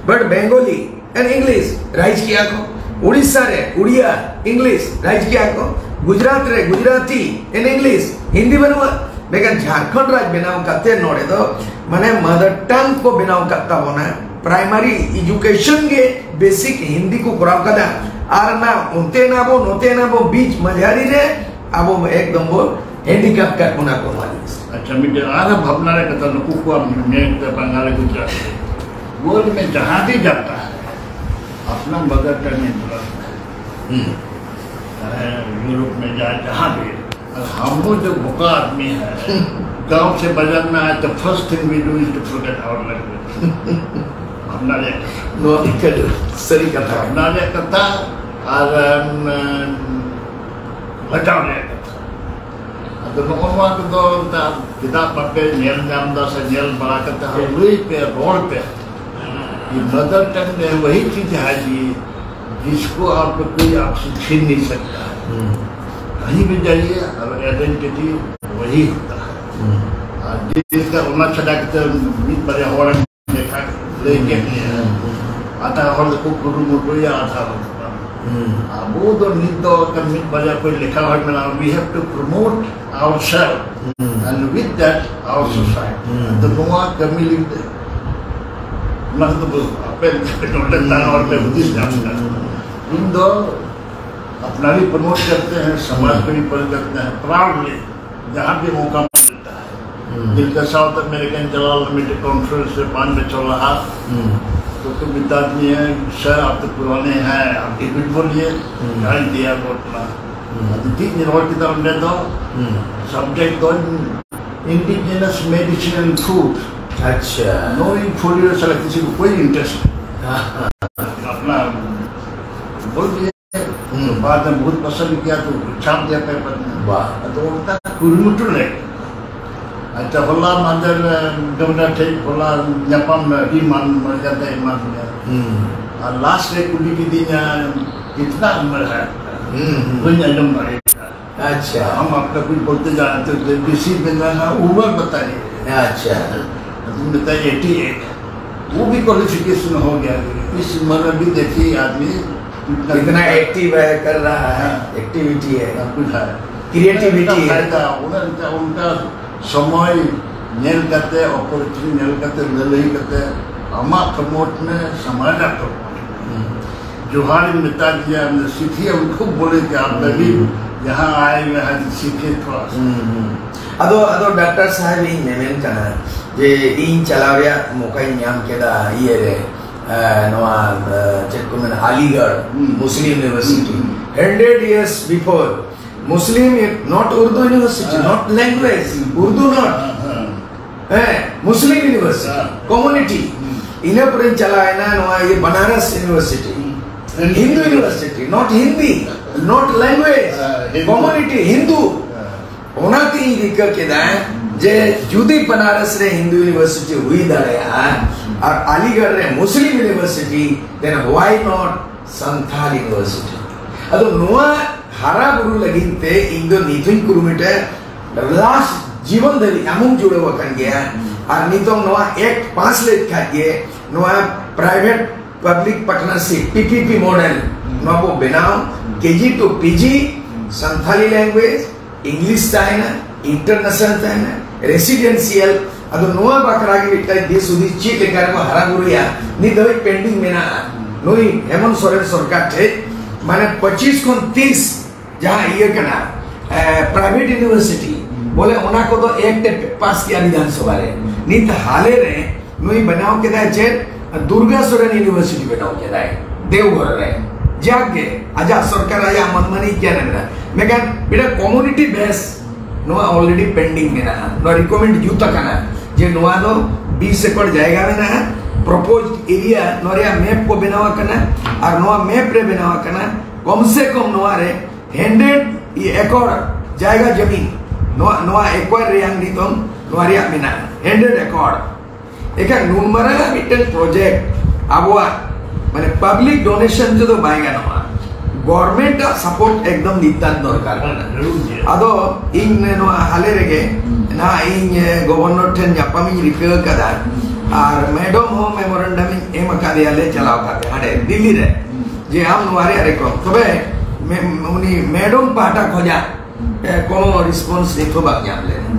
but Bengali and English, ᱨᱟᱭᱤᱡᱽ ᱠᱮᱜᱼᱟ ᱠᱚ᱾ ᱩᱲᱤᱥᱥᱟ ᱨᱮ ᱩᱲᱤᱭᱟ, ᱤᱝᱞᱤᱥ, ᱨᱟᱭᱤᱡᱽ ᱠᱮᱜᱼᱟ ᱠᱚ᱾ ᱜᱩᱡᱽᱨᱟᱴ ᱨᱮ ᱜᱩᱡᱽᱨᱟᱴᱤ and English, ᱦᱤᱱᱫᱤ ᱵᱟᱹᱱᱩᱜᱼᱟ᱾ ᱢᱮᱱᱠᱷᱟᱱ ᱡᱷᱟᱲᱠᱷᱚᱸᱰ ᱨᱟᱡᱽ ᱵᱮᱱᱟᱣ ᱠᱟᱛᱮ ᱱᱚᱰᱮ ᱫᱚ ᱢᱟᱱᱮ ᱢᱟᱫᱟᱨ ᱴᱟᱝ ᱠᱚ ᱵᱮᱱᱟᱣ ᱠᱟᱫ ᱛᱟᱵᱚᱱᱟ, ᱯᱨᱟᱭᱢᱟᱨᱤ ᱮᱡᱩᱠᱮᱥᱚᱱ ᱜᱮ ᱵᱮᱥᱤᱠ ᱦᱤᱱᱫᱤ ᱠᱚ ᱠᱚᱨᱟᱣ ᱠᱟᱫᱟ᱾ ᱟᱨ ᱚᱱᱟ ᱚᱱᱛᱮ ᱱᱟᱵᱚ ᱱᱚᱛᱮ ᱱᱟᱵᱚ ᱵᱤᱪ ᱢᱟᱡᱷᱟᱨᱤ ᱨᱮ ᱟᱵᱚ ᱮᱠᱫᱚᱢ ᱵᱚ ᱦᱮᱱᱰᱤᱠᱮᱯ ᱠᱟᱫ ᱵᱚᱱᱟ ᱠᱚ ᱱᱚᱣᱟ ᱡᱤᱱᱤᱥ᱾ ᱟᱪᱪᱷᱟ, ᱢᱤᱫᱴᱮᱱ ᱟᱨᱦᱚᱸ ᱵᱷᱟᱵᱽᱱᱟ ᱨᱮ ᱠᱟᱛᱷᱟ, ᱱᱩᱠᱩ ᱠᱚᱣᱟᱜ ᱢᱮᱱ ᱠᱟᱛᱮ ᱵᱟᱝᱜᱟᱞᱤ ᱠᱚ ᱪᱟᱥ ᱵᱚᱞ ᱢᱮ ᱡᱟᱦᱟᱸ ᱜᱮ ᱡᱟᱛᱟ ᱦᱟᱭ, ᱟᱯᱱᱟ ᱢᱟᱫᱟᱨ ᱴᱟᱝ ᱢᱮ ᱵᱚᱞᱟ ᱦᱩᱸ᱾ ᱪᱟᱦᱮ ᱭᱩᱨᱳᱯ ᱢᱮ ᱡᱟ ᱡᱟᱦᱟᱸ ᱜᱮ, ᱟᱨ ᱦᱟᱢ ᱞᱳᱜ ᱡᱚ ᱵᱚᱠᱟ ᱟᱫᱢᱤ ᱦᱟᱭ, ᱜᱟᱸᱣ ᱥᱮ ᱵᱟᱡᱟᱨ ᱢᱮ ᱟᱭ ᱛᱚ first thing we do is to forget our language. ᱵᱷᱟᱵᱽᱱᱟ ᱨᱮᱭᱟᱜ ᱠᱟᱛᱷᱟ᱾ ᱱᱚᱣᱟ ᱮᱠᱟᱞ ᱥᱟᱹᱨᱤ ᱠᱟᱛᱷᱟ᱾ ᱵᱷᱟᱵᱽᱱᱟ ᱨᱮᱭᱟᱜ ᱠᱟᱛᱷᱟ ᱟᱨ, ᱮᱢ, ᱵᱟᱪᱟᱣ ᱨᱮᱭᱟᱜ ᱠᱟᱛᱷᱟ᱾ ᱟᱫᱚ ᱱᱚᱜᱼᱚ ᱱᱚᱣᱟ ᱠᱚᱫᱚ ᱱᱮᱛᱟᱨ ᱪᱮᱫᱟᱜ ᱵᱟᱯᱮ ᱧᱮᱞ ᱧᱟᱢ ᱮᱫᱟ ᱥᱮ ᱧᱮᱞ ᱵᱟᱲᱟ ᱠᱟᱛᱮ ᱦᱚᱸ ᱞᱟᱹᱭ ᱯᱮ, ᱨᱚᱲ ᱯᱮ᱾ ये मदर टंग में वही चीज है जी, जिसको आप कोई आपसे छीन नहीं सकता है। हम्म। कहीं भी जाइए, और आइडेंटिटी वही होता है। हम्म। ᱟᱨ ᱡᱮᱞᱮᱠᱟ ᱚᱱᱟ ᱪᱷᱟᱰᱟ ᱠᱟᱛᱮ ᱢᱤᱫ ᱵᱟᱨᱭᱟ ᱦᱚᱲ ᱞᱮᱠᱷᱟ ᱞᱟᱹᱭ ᱠᱮᱫ ᱜᱮᱭᱟ᱾ ᱦᱩᱸ᱾ ᱟᱫᱷᱟ ᱦᱚᱲ ᱫᱚᱠᱚ ᱠᱩᱨᱩᱢᱩᱴᱩᱭᱟ, ᱟᱫᱷᱟ ᱦᱚᱲ ᱫᱚ ᱵᱟᱝ᱾ ᱦᱩᱸ᱾ ᱟᱵᱚ ᱫᱚ ᱱᱤᱛ ᱫᱚ ᱢᱤᱫ ᱵᱟᱨᱭᱟ ᱠᱚ ᱞᱮᱠᱷᱟ ᱦᱚᱲ ᱢᱮᱱᱟᱜᱼᱟ, we have to promote ourselves ᱦᱩᱸ᱾ and with that our ᱦᱩᱸ᱾ society᱾ ᱦᱩᱸ᱾ ᱟᱫᱚ ᱱᱚᱣᱟ ᱠᱟᱹᱢᱤ ᱞᱟᱹᱜᱤᱫ ᱛᱮ ᱚᱱᱟ ᱠᱚᱫᱚ ᱟᱯᱮ ᱱᱚᱰᱮ ᱛᱟᱦᱮᱸ ᱦᱚᱲ ᱯᱮ ᱦᱩᱫᱤᱥ ᱧᱟᱢ ᱠᱟᱜᱼᱟ᱾ ᱦᱩᱸ᱾ ᱤᱧ ᱫᱚ अपना भी प्रमोट करते हैं, समाज को भी प्रमोट करते हैं, proudly, जहाँ भी मौका मिलता है। हम्म। दिल का साउथ अमेरिकन जलाल मिट्टी कॉन्फ्रेंस में पान में चल रहा, हम्म। तो तुम इतना आदमी है, सर, आप तो पुराने हैं, आप भी कुछ बोलिए, हम्म। क्या दिया बोलना। हम्म। अदिति निर्वाह की तरफ ने तो हम्म। सब्जेक्ट तो इंडिजिनस मेडिसिन एंड फूड। अच्छा। नो इन फोलियो साला किसी को कोई इंटरेस्ट नहीं। अपना बोल दिया। हम्म। बाद में बहुत पसंद किया तो छाप दिया पेपर में। वाह। तो उनका कुरुमुटु नहीं। अच्छा, होला मादर गमना ठीक, होला न्यापाम ईमान मर जाता है, ईमान में। हम्म। और लास्ट में कुली की दिन, कितना उम्र है? हम्म, हम्म। वही एकदम मरे। अच्छा। हम आपका कुछ बोलते जा रहे थे, बीसी में जाना, उम्र बताइए। अच्छा। तुम बताइए एटी एट, वो भी क्वालिफिकेशन हो गया। इस उम्र में भी देखिए आदमी इतना एक्टिव है, कर रहा है, हाँ। एक्टिविटी है, सब कुछ है। क्रिएटिविटी है। फायदा, उनका, उनका समय ᱧᱮᱞ ᱠᱟᱛᱮ, ᱚᱯᱚᱨᱪᱩᱱᱤᱴᱤ ᱧᱮᱞ ᱠᱟᱛᱮ, ᱞᱟᱹᱞᱟᱹᱭ ᱠᱟᱛᱮ, ᱟᱢᱟᱜ ᱯᱨᱚᱢᱳᱴ ᱢᱮ, ᱥᱚᱢᱟᱡᱽ ᱨᱮᱱᱟᱜ ᱯᱨᱚᱢᱳᱴ ᱢᱮ᱾ ᱡᱚᱦᱟᱨ ᱤᱧ ᱢᱮᱛᱟ ᱫᱮᱭᱟ, ᱩᱱᱤ ᱥᱤᱠᱷᱤᱭᱟ ᱩᱱᱠᱩ ᱵᱚᱞᱮ ᱠᱮ ᱟᱯ ᱞᱟᱹᱜᱤᱫ ᱡᱟᱦᱟᱸ ᱟᱭ ᱢᱮ ᱦᱟᱡ ᱥᱤᱠᱷᱤᱭᱟ ᱛᱷᱚᱲᱟ ᱥᱟ᱾ ᱦᱩᱸ, ᱦᱩᱸ᱾ ᱟᱫᱚ, ᱟᱫᱚ ᱰᱟᱠᱛᱟᱨ ᱥᱟᱦᱮᱵ, ᱤᱧ ᱢᱮᱢᱮᱱ ᱠᱟᱱᱟ ᱡᱮ ᱤᱧ ᱪᱟᱞᱟᱣ ᱨᱮᱭᱟᱜ ᱢᱚᱠᱟᱧ ᱧᱟᱢ ᱠᱮᱫᱟ ᱤᱭᱟᱹ ᱨᱮ, ᱮ, ᱱᱚᱣᱟ, ᱮ, ᱪᱮᱫ ᱠᱚ ᱢᱮᱱᱟ, ᱟᱞᱤᱜᱚᱲ ᱦᱩᱸ᱾ ᱢᱩᱥᱞᱤᱢ ᱤᱭᱩᱱᱤᱵᱷᱟᱨᱥᱤᱴᱤ᱾ ᱦᱩᱸ᱾ Hundred years before, Muslim, not Urdu university, ᱦᱮᱸ᱾ not language, ᱦᱩᱸ᱾ Urdu not. ᱦᱮᱸ, ᱦᱮᱸ᱾ ᱦᱮᱸ, ᱢᱩᱥᱞᱤᱢ ᱤᱭᱩᱱᱤᱵᱷᱟᱨᱥᱤᱴᱤ, ᱦᱮᱸ᱾ ᱠᱚᱢᱩᱱᱤᱴᱤ᱾ ᱦᱩᱸ᱾ ᱤᱱᱟᱹ ᱯᱚᱨᱮᱧ ᱪᱟᱞᱟᱣᱮᱱᱟ ᱱᱚᱣᱟ ᱤᱭᱟᱹ ᱵᱟᱱᱟᱨᱚᱥ ᱤᱭᱩᱱᱤᱵᱷᱟᱨᱥᱤᱴᱤ᱾ ᱦᱩᱸ᱾ Hindu university, not Hindi, not language, ᱦᱮᱸ, ᱦᱤᱱᱫᱩ᱾ community, ᱦᱤᱱᱫᱩ᱾ ᱦᱮᱸ᱾ ᱚᱱᱟᱛᱮ ᱤᱧ ᱨᱤᱠᱟᱹ ᱠᱮᱫᱟ ᱡᱮ ᱡᱩᱫᱤ ᱵᱟᱱᱟᱨᱚᱥ ᱨᱮ ᱦᱤᱱᱫᱩ ᱤᱭᱩᱱᱤᱵᱷᱟᱨᱥᱤᱴᱤ ᱦᱩᱭ ᱫᱟᱲᱮᱭᱟᱜᱼᱟ ᱟᱨ ᱟᱞᱤᱜᱚᱲ ᱨᱮ Muslim university, then why not Santal university? ᱟᱫᱚ ᱱᱚᱣᱟ ᱦᱟᱨᱟ ᱵᱩᱨᱩ ᱞᱟᱹᱜᱤᱫ ᱛᱮ ᱤᱧ ᱫᱚ ᱱᱤᱛ ᱦᱚᱸᱧ ᱠᱩᱨᱩᱢᱩᱴᱩᱭᱟ, ᱞᱟᱥᱴ ᱡᱤᱵᱚᱱ ᱫᱷᱟᱹᱵᱤᱡ ᱟᱢ ᱦᱚᱸᱢ ᱡᱩᱲᱟᱹᱣ ᱟᱠᱟᱱ ᱜᱮᱭᱟ᱾ ᱟᱨ ᱱᱤᱛᱚᱝ ᱱᱚᱣᱟ ᱮᱠᱴ ᱯᱟᱥ ᱞᱮᱫ ᱠᱷᱟᱡ ᱜᱮ ᱱᱚᱣᱟ private public partnership, P P P model, ᱱᱚᱣᱟ ᱵᱚ ᱵᱮᱱᱟᱣ, KG to PG Santali language, English ᱛᱟᱦᱮᱱᱟ, ᱤᱱᱴᱟᱨᱱᱮᱥᱱᱟᱞ ᱛᱟᱦᱮᱱᱟ, ᱨᱮᱥᱤᱰᱮᱱᱥᱤᱭᱟᱞ᱾ ᱟᱫᱚ ᱱᱚᱣᱟ ᱵᱟᱠᱷᱨᱟ ᱜᱮ ᱢᱤᱫᱴᱟᱝ ᱫᱤᱥ ᱦᱩᱫᱤᱥ ᱪᱮᱫ ᱞᱮᱠᱟ ᱨᱮᱵᱚ ᱦᱟᱨᱟ ᱵᱩᱨᱩᱭᱟ, ᱱᱤᱛ ᱫᱷᱟᱹᱵᱤᱡ ᱯᱮᱱᱰᱤᱝ ᱢᱮᱱᱟᱜᱼᱟ᱾ ᱱᱩᱭ ᱦᱮᱢᱚᱱᱛ ᱥᱚᱨᱮᱱ ᱥᱚᱨᱠᱟᱨ ᱴᱷᱮᱡ, ᱢᱟᱱᱮ ᱯᱚᱸᱪᱤᱥ ᱠᱷᱚᱱ ᱛᱤᱥ ᱡᱟᱦᱟᱸ ᱤᱭᱟᱹ ᱠᱟᱱᱟ, ᱮ, ᱯᱨᱟᱭᱵᱷᱮᱴ ᱤᱭᱩᱱᱤᱵᱷᱟᱨᱥᱤᱴᱤ, ᱵᱚᱞᱮ ᱚᱱᱟ ᱠᱚᱫᱚ ᱮᱠᱴ ᱮ ᱯᱟᱥ ᱠᱮᱜᱼᱟ ᱵᱤᱫᱷᱟᱱ ᱥᱚᱵᱷᱟ ᱨᱮ᱾ ᱱᱤᱛ ᱦᱟᱞᱮ ᱨᱮ ᱱᱩᱭ ᱵᱮᱱᱟᱣ ᱠᱮᱫᱟᱭ ᱪᱮᱫ? ᱫᱩᱨᱜᱟ ᱥᱚᱨᱮᱱ ᱤᱭᱩᱱᱤᱵᱷᱟᱨᱥᱤᱴᱤ ᱵᱮᱱᱟᱣ ᱠᱮᱫᱟᱭ ᱫᱮᱣᱜᱷᱚᱨ ᱨᱮ᱾ ᱡᱟᱠ ᱜᱮ, ᱟᱡᱟᱜ ᱥᱚᱨᱠᱟᱨ ᱟᱭᱟᱜ ᱢᱟᱹᱱᱢᱟᱹᱱᱤ ᱜᱮᱭᱟᱱ ᱮ ᱢᱮᱱᱟᱜᱼᱟ, ᱢᱮᱱᱠᱷᱟᱱ ᱢᱤᱫᱴᱟᱝ ᱠᱚᱢᱩᱱᱤᱴᱤ ᱵᱮᱥ ᱱᱚᱣᱟ ᱚᱞᱨᱮᱰᱤ ᱯᱮᱱᱰᱤᱝ ᱢᱮᱱᱟᱜᱼᱟ᱾ ᱱᱚᱣᱟ ᱨᱤᱠᱚᱢᱮᱱᱰ ᱡᱩᱛ ᱟᱠᱟᱱᱟ ᱡᱮ ᱱᱚᱣᱟ ᱫᱚ ᱵᱤᱥ ᱮᱠᱚᱨ ᱡᱟᱭᱜᱟ ᱢᱮᱱᱟᱜᱼᱟ, ᱯᱨᱚᱯᱳᱡᱽᱰ ᱮᱨᱤᱭᱟ, ᱱᱚᱣᱟ ᱨᱮᱭᱟᱜ ᱢᱮᱯ ᱠᱚ ᱵᱮᱱᱟᱣ ᱟᱠᱟᱱᱟ᱾ ᱟᱨ ᱱᱚᱣᱟ ᱢᱮᱯ ᱨᱮ ᱵᱮᱱᱟᱣ ᱟᱠᱟᱱᱟ, ᱠᱚᱢ ᱥᱮ ᱠᱚᱢ ᱱᱚᱣᱟ ᱨᱮ ᱦᱟᱱᱰᱨᱮᱰ ᱮᱠᱚᱨ ᱡᱟᱭᱜᱟ ᱡᱚᱢᱤ ᱱᱚᱣᱟ, ᱱᱚᱣᱟ ᱮᱠᱚᱨ ᱨᱮᱭᱟᱝ ᱱᱤᱛᱚᱝ ᱱᱚᱣᱟ ᱨᱮᱭᱟᱜ ᱢᱮᱱᱟᱜᱼᱟ, ᱦᱟᱱᱰᱨᱮᱰ ᱮᱠᱚᱨ᱾ ᱮᱠᱷᱟᱱ ᱱᱩᱱ ᱢᱟᱨᱟᱝ ᱟᱜ ᱢᱤᱫᱴᱮᱱ ᱯᱨᱚᱡᱮᱠᱴ ᱟᱵᱚᱣᱟᱜ, ᱢᱟᱱᱮ, ᱯᱟᱵᱽᱞᱤᱠ ᱰᱳᱱᱮᱥᱚᱱ ᱛᱮᱫᱚ ᱵᱟᱭ ᱜᱟᱱᱚᱜᱼᱟ, ᱜᱚᱨᱢᱮᱱᱴ ᱟᱜ ᱥᱟᱯᱳᱨᱴ ᱮᱠᱫᱚᱢ ᱱᱤᱛᱟᱱ ᱫᱚᱨᱠᱟᱨ ᱠᱟᱱᱟ᱾ ᱡᱟᱹᱨᱩᱲ ᱜᱮᱭᱟ᱾ ᱟᱫᱚ ᱤᱧ ᱱᱚᱣᱟ ᱦᱟᱞᱮ ᱨᱮᱜᱮ ᱱᱟᱦᱟᱜ ᱤᱧ, ᱮ, ᱜᱚᱵᱚᱨᱱᱚᱨ ᱴᱷᱮᱱ ᱧᱟᱯᱟᱢᱤᱧ ᱨᱤᱠᱟᱹ ᱟᱠᱟᱫᱟ, ᱟᱨ ᱢᱮᱰᱚᱢ ᱦᱚᱸ ᱢᱮᱢᱳᱨᱮᱱᱰᱟᱢ ᱤᱧ ᱮᱢ ᱟᱠᱟᱫᱮᱭᱟ, ᱞᱮ ᱪᱟᱞᱟᱣ ᱠᱟᱛᱮ ᱦᱟᱸᱰᱮ ᱫᱤᱞᱞᱤ ᱨᱮ, ᱡᱮ ᱟᱢ ᱱᱚᱣᱟ ᱨᱮᱭᱟᱜ ᱨᱮᱠᱚᱢ, ᱛᱚᱵᱮ ᱢᱮ-, ᱩᱱᱤ ᱢᱮᱰᱚᱢ ᱯᱟᱦᱴᱟ ᱠᱷᱚᱱᱟᱜ ᱮ, ᱠᱳᱱᱳ ᱨᱮᱥᱯᱚᱱᱥ ᱱᱤᱛ ᱦᱚᱸ ᱵᱟᱝ ᱧᱟᱢ ᱞᱮᱱᱟ᱾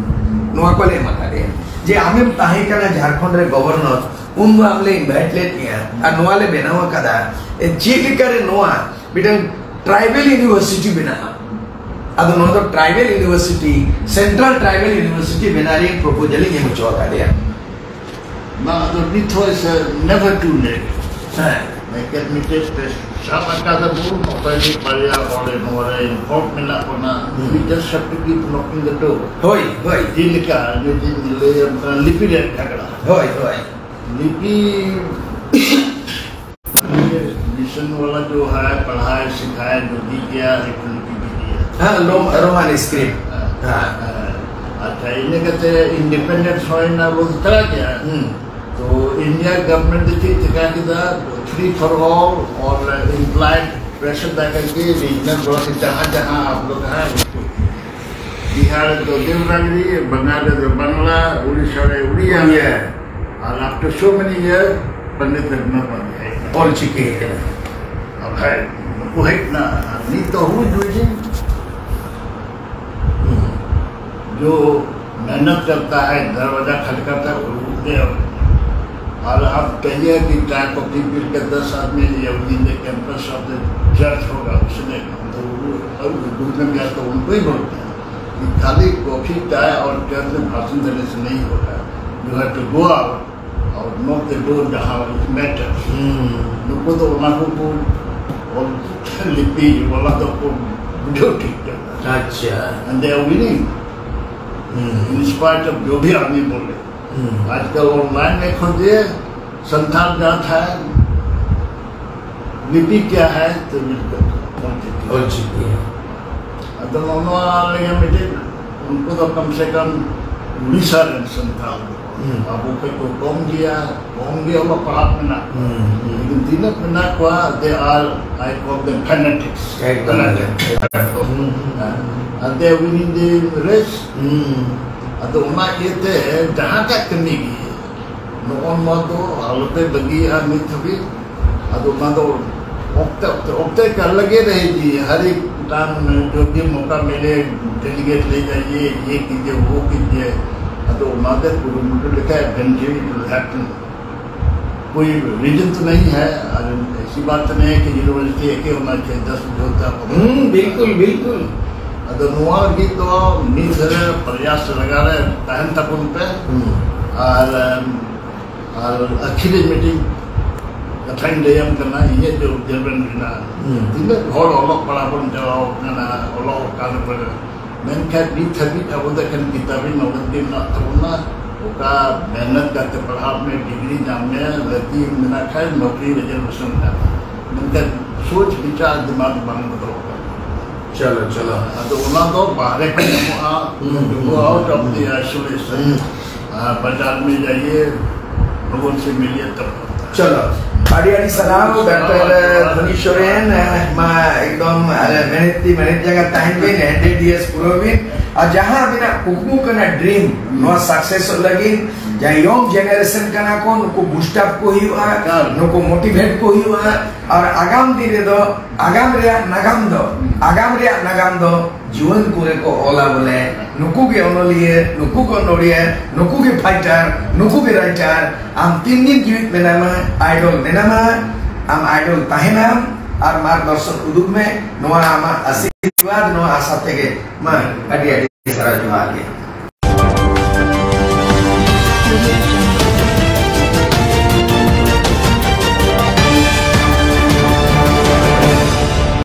ᱱᱚᱣᱟ ᱠᱚᱞᱮ ᱮᱢᱟ ᱠᱟᱫᱮᱭᱟ ᱡᱮ ᱟᱢᱮᱢ ᱛᱟᱦᱮᱸ ᱠᱟᱱᱟ ᱡᱷᱟᱲᱠᱷᱚᱸᱰ ᱨᱮ ᱜᱚᱵᱚᱨᱱᱚᱨ, ᱩᱱ ᱫᱚ ᱟᱢ ᱞᱮ ᱤᱱᱵᱷᱟᱭᱤᱴ ᱞᱮᱫ ᱢᱮᱭᱟ ᱟᱨ ᱱᱚᱣᱟ ᱞᱮ ᱵᱮᱱᱟᱣ ᱟᱠᱟᱫᱟ᱾ ᱮ, ᱪᱮᱫ ᱞᱮᱠᱟᱨᱮ ᱱᱚᱣᱟ ᱢᱤᱫᱴᱟᱝ ᱴᱨᱟᱭᱵᱮᱞ ᱤᱭᱩᱱᱤᱵᱷᱟᱨᱥᱤᱴᱤ ᱵᱮᱱᱟᱜᱼᱟ? ᱟᱫᱚ ᱱᱚᱣᱟ ᱫᱚ tribal university, central tribal university ᱵᱮᱱᱟᱣ ᱨᱮᱭᱟᱜ ᱯᱨᱚᱯᱳᱡᱟᱞ ᱤᱧ ᱮᱢ ᱦᱚᱪᱚ ᱟᱠᱟᱫᱮᱭᱟ᱾ ᱵᱟᱝ, ᱟᱫᱚ ᱱᱤᱛ ᱦᱚᱸ is never too late᱾ ᱦᱮᱸ᱾ ᱢᱮᱠᱮᱱᱤᱠᱮᱞ ᱯᱮ ᱥᱟᱵ ᱟᱠᱟᱫᱟ ᱵᱚᱱ, ᱚᱠᱚᱭ ᱢᱤᱫ ᱵᱟᱨᱭᱟ ᱦᱚᱲ ᱱᱚᱣᱟ ᱨᱮ ᱤᱱᱵᱷᱚᱞᱵ ᱢᱮᱱᱟᱜ ᱵᱚᱱᱟ᱾ ᱦᱩᱸ᱾ We just have to keep knocking the door᱾ ᱦᱳᱭ, ᱦᱳᱭ᱾ ᱡᱮᱞᱮᱠᱟ ᱡᱩᱫᱤ ᱞᱟᱹᱭ ᱟᱢ ᱠᱟᱱᱟ ᱞᱤᱯᱤ ᱨᱮᱭᱟᱜ ᱡᱷᱟᱜᱽᱲᱟ᱾ ᱦᱳᱭ, ᱦᱳᱭ᱾ ᱞᱤᱯᱤ, मिशन वाला जो है, पढ़ाए, सिखाए, जो भी किया, एक लिपि भी दिया। हाँ, लो-, रोमन स्क्रिप्ट। हाँ, हाँ। हाँ। अच्छा, ᱤᱱᱟᱹ ᱠᱟᱛᱮ ᱤᱱᱰᱤᱯᱮᱱᱰᱮᱱᱥ ᱦᱩᱭᱱᱟ, ᱵᱚᱱ ᱛᱟᱲᱟ ᱠᱮᱫᱟ᱾ ᱦᱩᱸ᱾ तो इंडिया गवर्नमेंट ने ठीक ठिका किया, फ्री फॉर ऑल और इम्प्लाइड प्रेशर डाल करके रीजनल ब्लॉक जहाँ जहाँ आप लोग हैं, उसको ᱵᱤᱦᱟᱨ ᱨᱮᱫᱚ ᱫᱮᱵᱽᱱᱟᱜᱽᱨᱤ, ᱵᱟᱝᱜᱟᱞ ᱨᱮᱫᱚ ᱵᱟᱝᱞᱟ, ᱩᱲᱤᱥᱥᱟ ᱨᱮ ᱩᱲᱤᱭᱟ᱾ ᱩᱲᱤᱭᱟ᱾ ᱟᱨ after so many years, Pandit Raghunath ᱯᱟᱱᱛᱷᱟ ᱦᱮᱡ ᱮᱱᱟ᱾ ᱚᱞ ᱪᱤᱠᱤ ᱦᱮᱡ ᱮᱱᱟ᱾ ᱟᱨ ᱦᱮᱡ, ᱱᱩᱠᱩ ᱦᱮᱡ ᱮᱱᱟ, ᱟᱨ ᱱᱤᱛ ᱫᱚ who is doing? जो मेहनत करता है, दरवाजा खटखटाता है, वो दे। और आप कहिए कि चाय कॉफी पी के दस आदमी ये in the campus of the church होगा, उसने तो वो, और दूर में गया तो उनको ही बोलते हैं कि खाली कॉफी, चाय और चर्च में भाषण देने से नहीं होगा। You have to go out और knock the door जहाँ it matters। ᱦᱩᱸ᱾ ᱱᱩᱠᱩ ᱫᱚ ᱚᱱᱟ ᱠᱚᱠᱚ ᱚᱞ ᱞᱤᱯᱤ ᱚᱱᱟ ᱫᱚᱠᱚ ᱵᱩᱡᱷᱟᱹᱣ ᱴᱷᱤᱠ ᱠᱟᱫᱟ᱾ ᱟᱪᱪᱷᱟ᱾ And they are winning, ᱦᱩᱸ, in spite of जो भी आदमी बोले। आजकल ऑनलाइन में खोजिए, संथाल जात है, लिपि क्या है, तो बिल्कुल खोज दीजिए। ᱚᱞᱪᱤᱠᱤ᱾ ᱟᱫᱚ ᱱᱚᱣᱟ ᱞᱟᱹᱜᱤᱫ ᱢᱤᱫᱴᱮᱱ ᱩᱱᱠᱩ ᱫᱚ ᱠᱚᱢ ᱥᱮ ᱠᱚᱢ ᱩᱲᱤᱥᱥᱟ ᱨᱮᱱ ᱥᱟᱱᱛᱟᱲ ᱫᱚ᱾ ᱦᱩᱸ᱾ ᱟᱵᱚ ᱠᱷᱚᱡ ᱠᱚ ᱠᱚᱢ ᱜᱮᱭᱟ, ᱠᱚᱢ ᱜᱮ ᱚᱞᱚᱜ ᱯᱟᱲᱦᱟᱜ ᱢᱮᱱᱟᱜ ᱠᱚᱣᱟ᱾ ᱦᱩᱸ, ᱦᱩᱸ᱾ ᱞᱮᱠᱤᱱ ᱛᱤᱱᱟᱹᱜ ᱢᱮᱱᱟᱜ ᱠᱚᱣᱟ, they are, I call them fanatics. ᱮᱠᱫᱚᱢ, Fanatics. ᱮᱠᱫᱚᱢ᱾ ᱦᱩᱸ, ᱦᱩᱸ᱾ And they are winning the race. ᱦᱩᱸ᱾ ᱟᱫᱚ ᱚᱱᱟ ᱤᱭᱟᱹᱛᱮ ᱡᱟᱦᱟᱸᱴᱟᱜ ᱠᱟᱹᱢᱤ ᱜᱮ, ᱱᱚᱜᱼᱚ ᱱᱚᱣᱟ ᱫᱚ ᱟᱞᱚᱯᱮ ᱵᱟᱹᱜᱤᱭᱟᱜᱼᱟ ᱱᱤᱛ ᱦᱟᱹᱵᱤᱡ᱾ ᱟᱫᱚ ᱚᱱᱟ ᱫᱚ ᱚᱠᱛᱮ, ᱚᱠᱛᱮ, ᱚᱠᱛᱮ ᱠᱟᱞ ᱞᱟᱜᱮ ᱨᱮᱦᱮᱜᱤ, ᱦᱟᱨᱤ ᱠᱟᱢ ᱡᱚᱵ ᱵᱷᱤ ᱢᱚᱠᱟ ᱢᱤᱞᱮ, ᱰᱮᱞᱤᱜᱮᱴ ᱞᱮ ᱡᱟᱭᱮ, ᱭᱮ ᱠᱤᱡᱤᱭᱮ, ᱣᱳ ᱠᱤᱡᱤᱭᱮ᱾ ᱟᱫᱚ ᱚᱱᱟ ᱫᱚ ᱠᱩᱨᱩᱢᱩᱴᱩ ᱞᱮᱠᱷᱟᱡ ᱮᱵᱷᱮᱱᱪᱩᱭᱮᱞᱤ ᱤᱴ ᱣᱤᱞ ᱦᱮᱯᱮᱱ᱾ कोई रीजन तो नहीं है, और ऐसी बात नहीं है कि यूनिवर्सिटी एक ही होना चाहिए, दस भी होता है। ᱦᱩᱸ, ᱵᱤᱞᱠᱩᱞ, ᱵᱤᱞᱠᱩᱞ᱾ ᱟᱫᱚ ᱱᱚᱣᱟ ᱞᱟᱹᱜᱤᱫ ᱫᱚ ᱱᱤᱛ ᱨᱮ ᱯᱨᱚᱭᱟᱥ ᱞᱟᱜᱟᱣ ᱨᱮ ᱛᱟᱦᱮᱱ ᱛᱟᱵᱚᱱ ᱯᱮ᱾ ᱦᱩᱸ᱾ ᱟᱨ, ᱟᱨ ᱟᱹᱠᱷᱤᱨ ᱨᱮ ᱢᱤᱫᱴᱤᱡ ᱠᱟᱛᱷᱟᱧ ᱞᱟᱹᱭᱟᱢ ᱠᱟᱱᱟ, ᱤᱧᱟᱹᱜ ᱡᱮ observation ᱢᱮᱱᱟᱜᱼᱟ᱾ ᱦᱩᱸ᱾ ᱛᱤᱱᱟᱹᱜ ᱦᱚᱲ ᱚᱞᱚᱜ ᱯᱟᱲᱦᱟᱣ ᱵᱚᱱ ᱪᱟᱞᱟᱣ ᱠᱟᱱᱟ, ᱚᱞᱚᱜ ᱚᱠᱟ ᱞᱮᱠᱟ ᱨᱮ, ᱢᱮᱱᱠᱷᱟᱱ ᱱᱤᱛ ᱦᱟᱹᱵᱤᱡ ᱟᱵᱚ ᱫᱚ ᱮᱠᱷᱮᱱ ᱠᱤᱛᱟᱹᱵᱤ ᱱᱚᱞᱮᱡᱽ ᱜᱮ ᱢᱮᱱᱟᱜ ᱛᱟᱵᱚᱱᱟ᱾ ᱚᱠᱟ ᱢᱮᱦᱱᱚᱛ ᱠᱟᱛᱮ ᱯᱟᱲᱦᱟᱜ ᱢᱮ, ᱰᱤᱜᱽᱨᱤ ᱧᱟᱢ ᱢᱮ, ᱞᱟᱹᱠᱛᱤ ᱢᱮᱱᱟᱜ ᱠᱷᱟᱱ ᱱᱚᱠᱨᱤ ᱨᱮᱡᱟᱨᱵᱷᱮᱥᱚᱱ ᱢᱮᱱᱟᱜᱼᱟ᱾ ᱢᱮᱱᱠᱷᱟᱱ ᱥᱳᱪ ᱵᱤᱪᱟᱨ ᱫᱤᱢᱟᱜᱽ ᱵᱟᱝ ᱵᱚᱫᱚᱞᱚᱜ ᱠᱟᱱᱟ᱾ ᱪᱚᱞᱚ, ᱪᱚᱞᱚ᱾ ᱟᱫᱚ ᱚᱱᱟ ᱫᱚ ᱵᱟᱦᱨᱮ ᱠᱷᱚᱱ ᱧᱟᱢᱚᱜᱼᱟ, ᱦᱩᱸ, to go ᱦᱩᱸ, out of ᱦᱩᱸ᱾ the isolation, ᱦᱩᱸ᱾ ᱟᱨ ᱵᱟᱡᱟᱨ ᱢᱮ ᱡᱟᱭᱮ, ᱞᱳᱜᱚᱱ ᱥᱮ ᱢᱤᱞᱤᱭᱮ ᱛᱚᱵᱮ᱾ ᱪᱚᱞᱚ, ᱟᱹᱰᱤ ᱟᱹᱰᱤ ᱥᱟᱨᱦᱟᱣ ᱰᱟᱠᱛᱟᱨ ᱫᱷᱚᱱᱤ ᱥᱚᱨᱮᱱ, ᱢᱟ ᱮᱠᱫᱚᱢ ᱟᱞᱮ ᱢᱮᱬᱦᱮᱫ ᱛᱤ ᱢᱮᱬᱦᱮᱫ ᱡᱟᱸᱜᱟ ᱛᱟᱦᱮᱱ ᱵᱤᱱ, ᱮᱢ ᱵᱤ ᱵᱤ ᱮᱥ ᱯᱩᱨᱟᱹᱣ ᱵᱤᱱ, ᱟᱨ ᱡᱟᱦᱟᱸ ᱟᱹᱵᱤᱱᱟᱜ ᱠᱩᱠᱢᱩ ᱠᱟᱱᱟ, ᱰᱨᱤᱢ, ᱱᱚᱣᱟ ᱥᱟᱠᱥᱮᱥᱚᱜ ᱞᱟᱹᱜᱤᱫ ᱡᱟᱦᱟᱸ ᱭᱚᱝ ᱡᱮᱱᱟᱨᱮᱥᱚᱱ ᱠᱟᱱᱟ ᱠᱚ, ᱱᱩᱠᱩ ᱵᱩᱥᱴ ᱟᱯ ᱠᱚ ᱦᱩᱭᱩᱜᱼᱟ, ᱮᱠᱟᱞ᱾ ᱱᱩᱠᱩ ᱢᱳᱴᱤᱵᱷᱮᱴ ᱠᱚ ᱦᱩᱭᱩᱜᱼᱟ, ᱟᱨ ᱟᱜᱟᱢ ᱫᱤᱱ ᱨᱮᱫᱚ ᱟᱜᱟᱢ ᱨᱮᱭᱟᱜ ᱱᱟᱜᱟᱢ ᱫᱚ, ᱟᱜᱟᱢ ᱨᱮᱭᱟᱜ ᱱᱟᱜᱟᱢ ᱫᱚ ᱡᱩᱣᱟᱹᱱ ᱠᱚᱜᱮ ᱠᱚ ᱚᱞᱟ ᱵᱚᱞᱮ, ᱱᱩᱠᱩ ᱜᱮ ᱚᱱᱚᱞᱤᱭᱟᱹ, ᱱᱩᱠᱩ ᱜᱮ ᱚᱱᱚᱲᱤᱭᱟᱹ, ᱱᱩᱠᱩ ᱜᱮ ᱯᱷᱟᱭᱴᱟᱨ, ᱱᱩᱠᱩ ᱜᱮ ᱨᱟᱭᱴᱟᱨ᱾ ᱟᱢ ᱛᱤᱱ ᱫᱤᱱ ᱡᱤᱣᱤᱫ ᱢᱮᱱᱟᱢᱟ, ᱟᱭᱰᱚᱞ ᱢᱮᱱᱟᱢᱟ, ᱟᱢ ᱟᱭᱰᱚᱞ ᱛᱟᱦᱮᱱᱟᱢ ᱟᱨ ᱢᱟᱨᱜᱚᱫᱚᱨᱥᱚᱱ ᱩᱫᱩᱜ ᱢᱮ᱾ ᱱᱚᱣᱟ ᱟᱢᱟᱜ ᱟᱥᱤᱨᱵᱟᱫᱽ, ᱱᱚᱣᱟ ᱟᱥᱟ ᱛᱮᱜᱮ᱾ ᱢᱟ, ᱟᱹᱰᱤ ᱟᱹᱰᱤ ᱥᱟᱨᱦᱟᱣ, ᱡᱚᱦᱟᱨ ᱜᱮ᱾